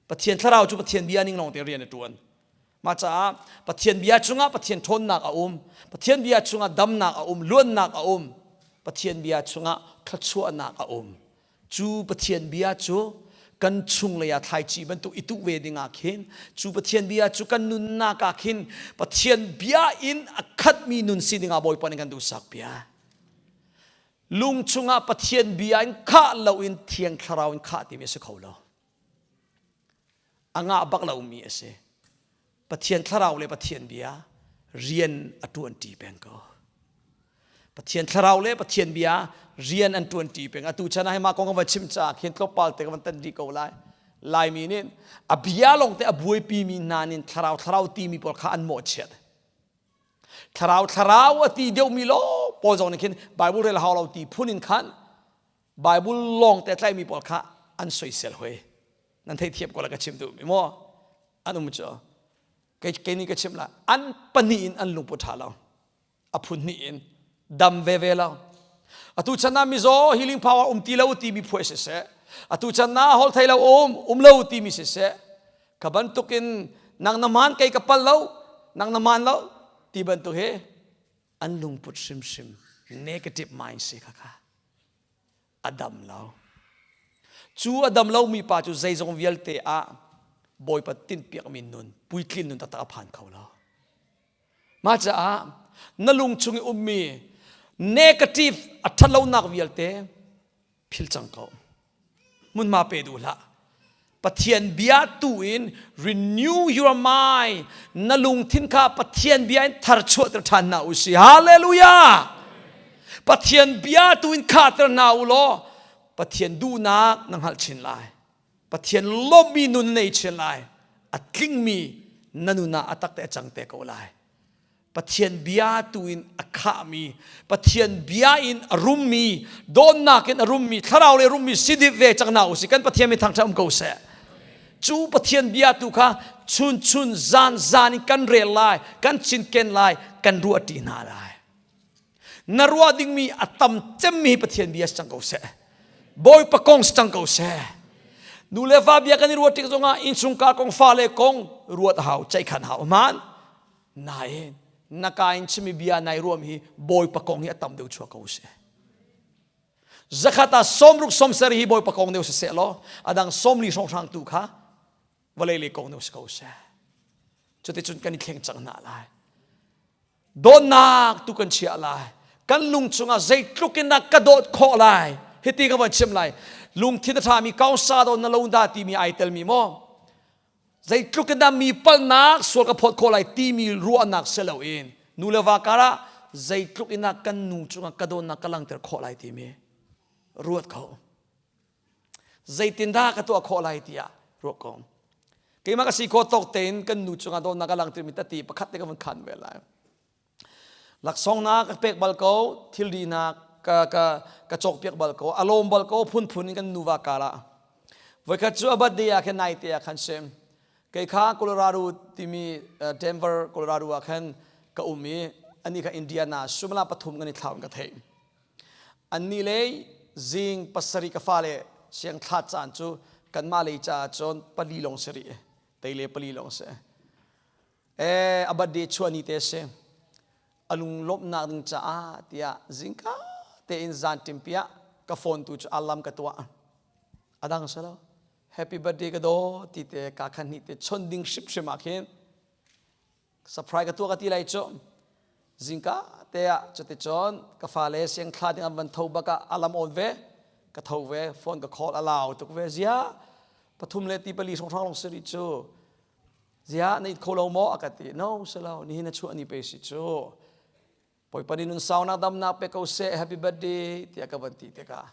Pathian thlarau cu Pathian bia ning lawng te rian a ṭuan. Mah caah Pathian bia chungah Pathian ṭhawnnak a um. Pathian bia chungah damnak a um, luannak a um. Pathian bia chungah thluachuahnak a um. Cu Pathian bia cu kan chunglei ah thlaici bantuk i tuh ve ding ah khin cu Pathian bia cu kan nunnak ah khin Pathian bia in a khatmi nun si ding ah Bawipa nih kan duhsak piak. Lung chungah Pathian bia in khah loin Thiang Thlarau in khah timi a si kho lo. A ngah bak lomi a si. Pathian Thlarau le Pathian bia rian a ṭuanṭi peng ko. Pathian Thlarau le Pathian bia rian an ṭuanṭi peng. Atu chan ah hi mah kong ka van chim caah khin tlawmpal te ka van tan rih ko lai. Laimi nih a bia lawng te a buaipimi hna nih thlarau thlarau timi pawl kha an mawhchiat. Thlarau thlarau a ti deuhmi law pawl zong nih khin Bible rel hau lo ti phun in khan Bible lawng te tlaimi pawl kha an soisel hoi. Nan theithiam ko la ka chim duhmi maw? An um cu. Kei kei nih ka chim la an pahnih in an lungput ṭha lo. A phun hnih in dam veve lo. Atu chan ah mizaw healing power um ti lo timi phuai siseh. Atu chan ah hol thei lo um um lo timi siseh. Ka bantukin nang na man kei ka pal lo, nang na man lo ti bantuk hi an lungput hrimhrim negative mind si kha kha a dam lo. Cu a dam lomi pa cu zeizong vialte ah Bawipa tinhpiakmi nun, puitlin nun taktak a phan kho lo. Mah caah na lung chung i ummi negative a ṭhatlonak vialte phil cang ko. Hmunhma pe duh hlah. Pathian bia tu in renew your mind. Na lungthin kha Pathian bia in tharchuahter ṭhan hna u si. Hallelujah! Pathian bia tu in khahter hna u law Pathian duhnak na hngalh chin lai. Pathian lawmhmi nun nei chin lai. A tlingmi na nun ah a tak te a cang te ko lai. Pathian bia tu in a khahmi, Pathian bia in a rummi, dawtnak in a rummi, thlarau le rummi si dih ve cang hna usih. Kan Pathian mi thangṭhat um ko seh. Cu Pathian bia tu kha chun chun zan zan in kan rel lai, kan cinken lai, kan ruah ṭi hna lai. Na ruah dingmi a tam cemmi Pathian bia si cang ko seh. Bawipa kong si cang ko seh. Nu le va bia kan i ruah tik zongah innchungkhar kong, fale kong ruat a hau, ceihkhan hau. Hmaan? Nain na ka in chimi bia nai ruam hi Bawipa kong hi a tam deuh chuak ko seh. Zakhat ah sawmruk sawmsarih hi Bawipa kong deuh si seh law adang sawmli hrawnghrang tu kha vawlei lei kong deuh si ko seh. Cuticun kan i thleng cang hna lai. Dawtnak tu kan chiah lai. Kan lung chungah zeitluk in dah ka dawt khawh lai. Hiti ka van chim lai. Lungthin a ṭhami kausa daw na lo dah timi ai telmi maw? Zeitluk in dah mi palhnak sual ka phawt khawh lai timi ruahnak si loin nu le va karah zeitluk in dah kan nu cungah ka dawtnak ka langhter khawh lai timi ruat kho. Zeitindah ka tuah khawh lai tiah ruah ko. Keimah ka si khawh tawk tein kan nu cungah dawtnak ka langhtermi tati pakhat te ka vun khan ve lai. Laksawng na ka pek bal ko, thilri na ka, ka, ka cawkpiak bal ko, a lawm bal ko, phunphun in kan nuva kar ah. Voikhat cu a birthday ah khin naite ah khan sim. Kei kha Colorado timi Denver, Colorado ah khan ka um i ani kha Indiana sumala pathum kan i thlau in ka theih. Anni lei zing pasarih ka fale siang thla caan cu kanmah lei caah cun pali lawng si rih. Tei le pali lawng si. Eh, a birthday chuah ni te si. A lunglawmhnak ding caah tiah zingka tein zan ṭimpi ah ka phone tu cu alarm ka tuah. A dang si lo. Happy birthday ka daw ti te ka khan hnih te chon ding hrimhrim ah khin surprise ka tuah ka ti lai cu. Zingka te ah cuticun ka fale siang thla ding an van tho bak ah alarm on ve. Ka tho ve, phone ka call a lau tuk ve. Zia pathum le ti pali hrawnghrang long si rih cu. Ziah na it kho lo maw a ka ti. No si lo nihin a chuah ni pe si cu. Bawipa nih nun saunak damnak pe ko seh happy birthday tiah ka van ti tikah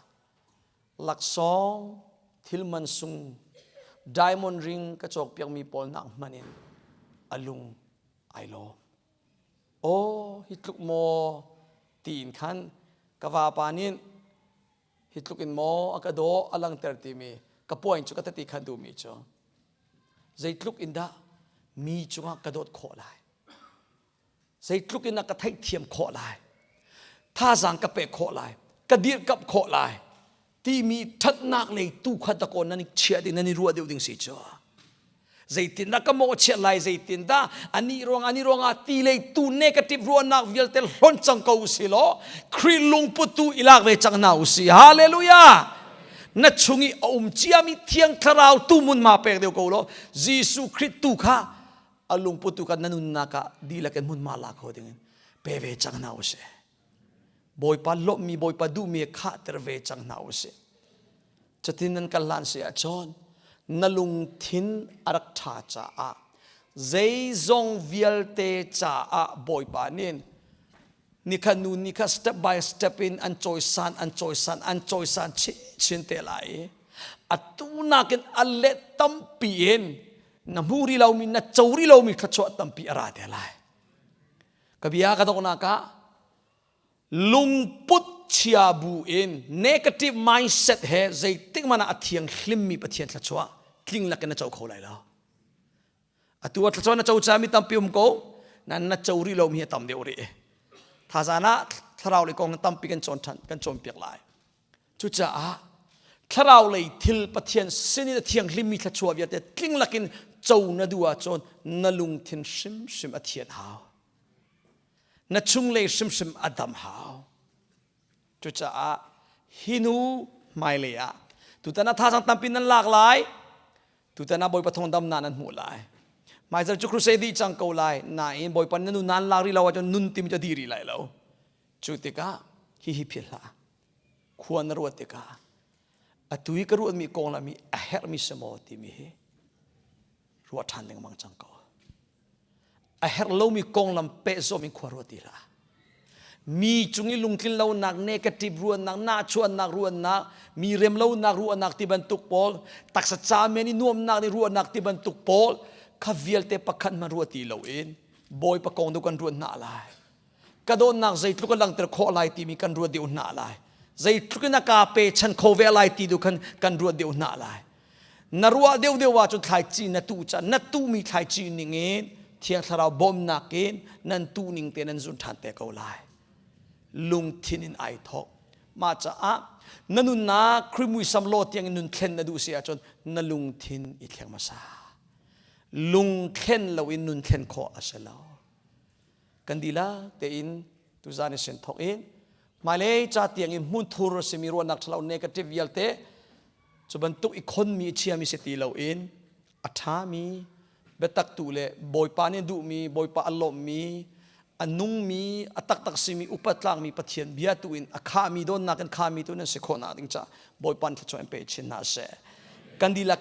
laksawng thil man sung diamond ring ka cawkpiakmi pawl nak hmanh in a lung ai lawm. Aw hi tluk maw tiin khan ka vapa nih hi tluk in maw a ka daw a langter timi ka point cu ka tati khan duhmi cu zeitluk in dah mi cungah ka dawt khawh lai zeitluk in dah ka theihthiam khawh lai thazaang ka pek khawh lai ka dirhkamh khawh lai timi ṭhatnak lei tu kha dakaw nan i chiah ding nan i ruah deuh ding si cu. Zeitindah ka mawhchiat lai, zeitindah anih ruang anih ruangah ti lei tu negative ruahnak vialte hlon cang ko usih law Khrih lungput tu i lak ve cang hna usih. Hallelujah! Na chung i a um ciami Thiang Thlarau tu hmunhma pek deuh ko law Jesuh Khrih tu kha a lungput tu kha na nunnak ah dihlak in hmunhma la kho dingin pe ve cang hna usih. Bawipa lawmhmi, Bawipa duhmi khahter ve cang hna usih. Cutin nan kal hlan si ahcun na lungthin a rak ṭha caah zeizong vialte caah Bawipa nih nikhat nu nikhat step by step in an cawisan an cawisan an cawisan chinchin te lai i atu nakin a let tampi in na hmu rih lomi na co rih lomi thluachuah tampi a ra te lai. Ka bia ka donghnak ah lungput chia bu in negative mindset he zeitik hmanh ah a thianghlimmi Pathian thluachuah tling lakin na co kho lai lo. Atu ah thluachuah na co cami tampi um ko, nan na co rih lomi hi a tam deuh rih. Thazan ah thlarau lei kong tampi kan cawn ṭhan kan cawnpiak lai. Cucaah thlarau lei thil Pathian sin in a thianghlimmi thluachuah vialte tling lakin co na duh ahcun na lungthin hrimhrim a thian hau. Na chunglei hrimhrim a dam hau. Cucaah hi nu hmailei ah tutan ah thazaang tampi nan lak lai. Tutan ah Bawipa thawng damnak nan hmuh lai. Hmaizarh cu crusade dih cang ko lai. Nain Bawipa na nun nan lak rih lo ahcun nun timi cu a dih rih lai lo. Cu tikah hihi philh hlah. Khua na ruat tikah atu i ka ruatmi konglam hi a herhmi si maw timi hi ruah ṭhan lengmang cang ko. A herh lomi konglam pehzawm in khua ruat ti hlah. Mi cung i lungtlin lonak, negative ruahnak, nahchuahnak ruahnak, mi rem lonak ruahnak ti bantuk pawl, taksa ca men i nuamnak nih ruahnak ti bantuk pawl kha vialte pakhat hmanh ruah ti loin Bawipa kong tu kan ruat hna lai. Ka dawtnak zeitluk a langhter khawh lai timi kan ruat deuh hna lai. Zeitluk in a ka pechan kho ve lai ti tu khan kan ruat deuh hna lai. Na ruah deuh deuh ahcun thlaici na tuh ca na tuhmi thlaici ning in Thiang Thlarau bawmnak in nan tuh ning te nan zun ṭhan te ko lai. Lungthin in ai thawk. Mah caah na nunnak Khrih muisam law tiang in nun thlen na duh si ahcun na lungthin i thleng hmasa. Lungthlen loin nun thlen khawh a si lo. Kan dihlak tein tuzan i sin thawk in hmailei ca tiang in hmunthur a simi ruahnak ṭhalo negative vialte cu bantuk i khonmi chiami si ti loin a ṭhami biatak tu le Bawipa nih duhmi Bawipa a lawmhmi a nungmi a taktak simi upat tlakmi Pathian bia tu in a khahmi dawtnak in khahmi tu nan si khawh nak ding ca Bawipa nih thluachuah in pe chin hna seh. Kan dihlak.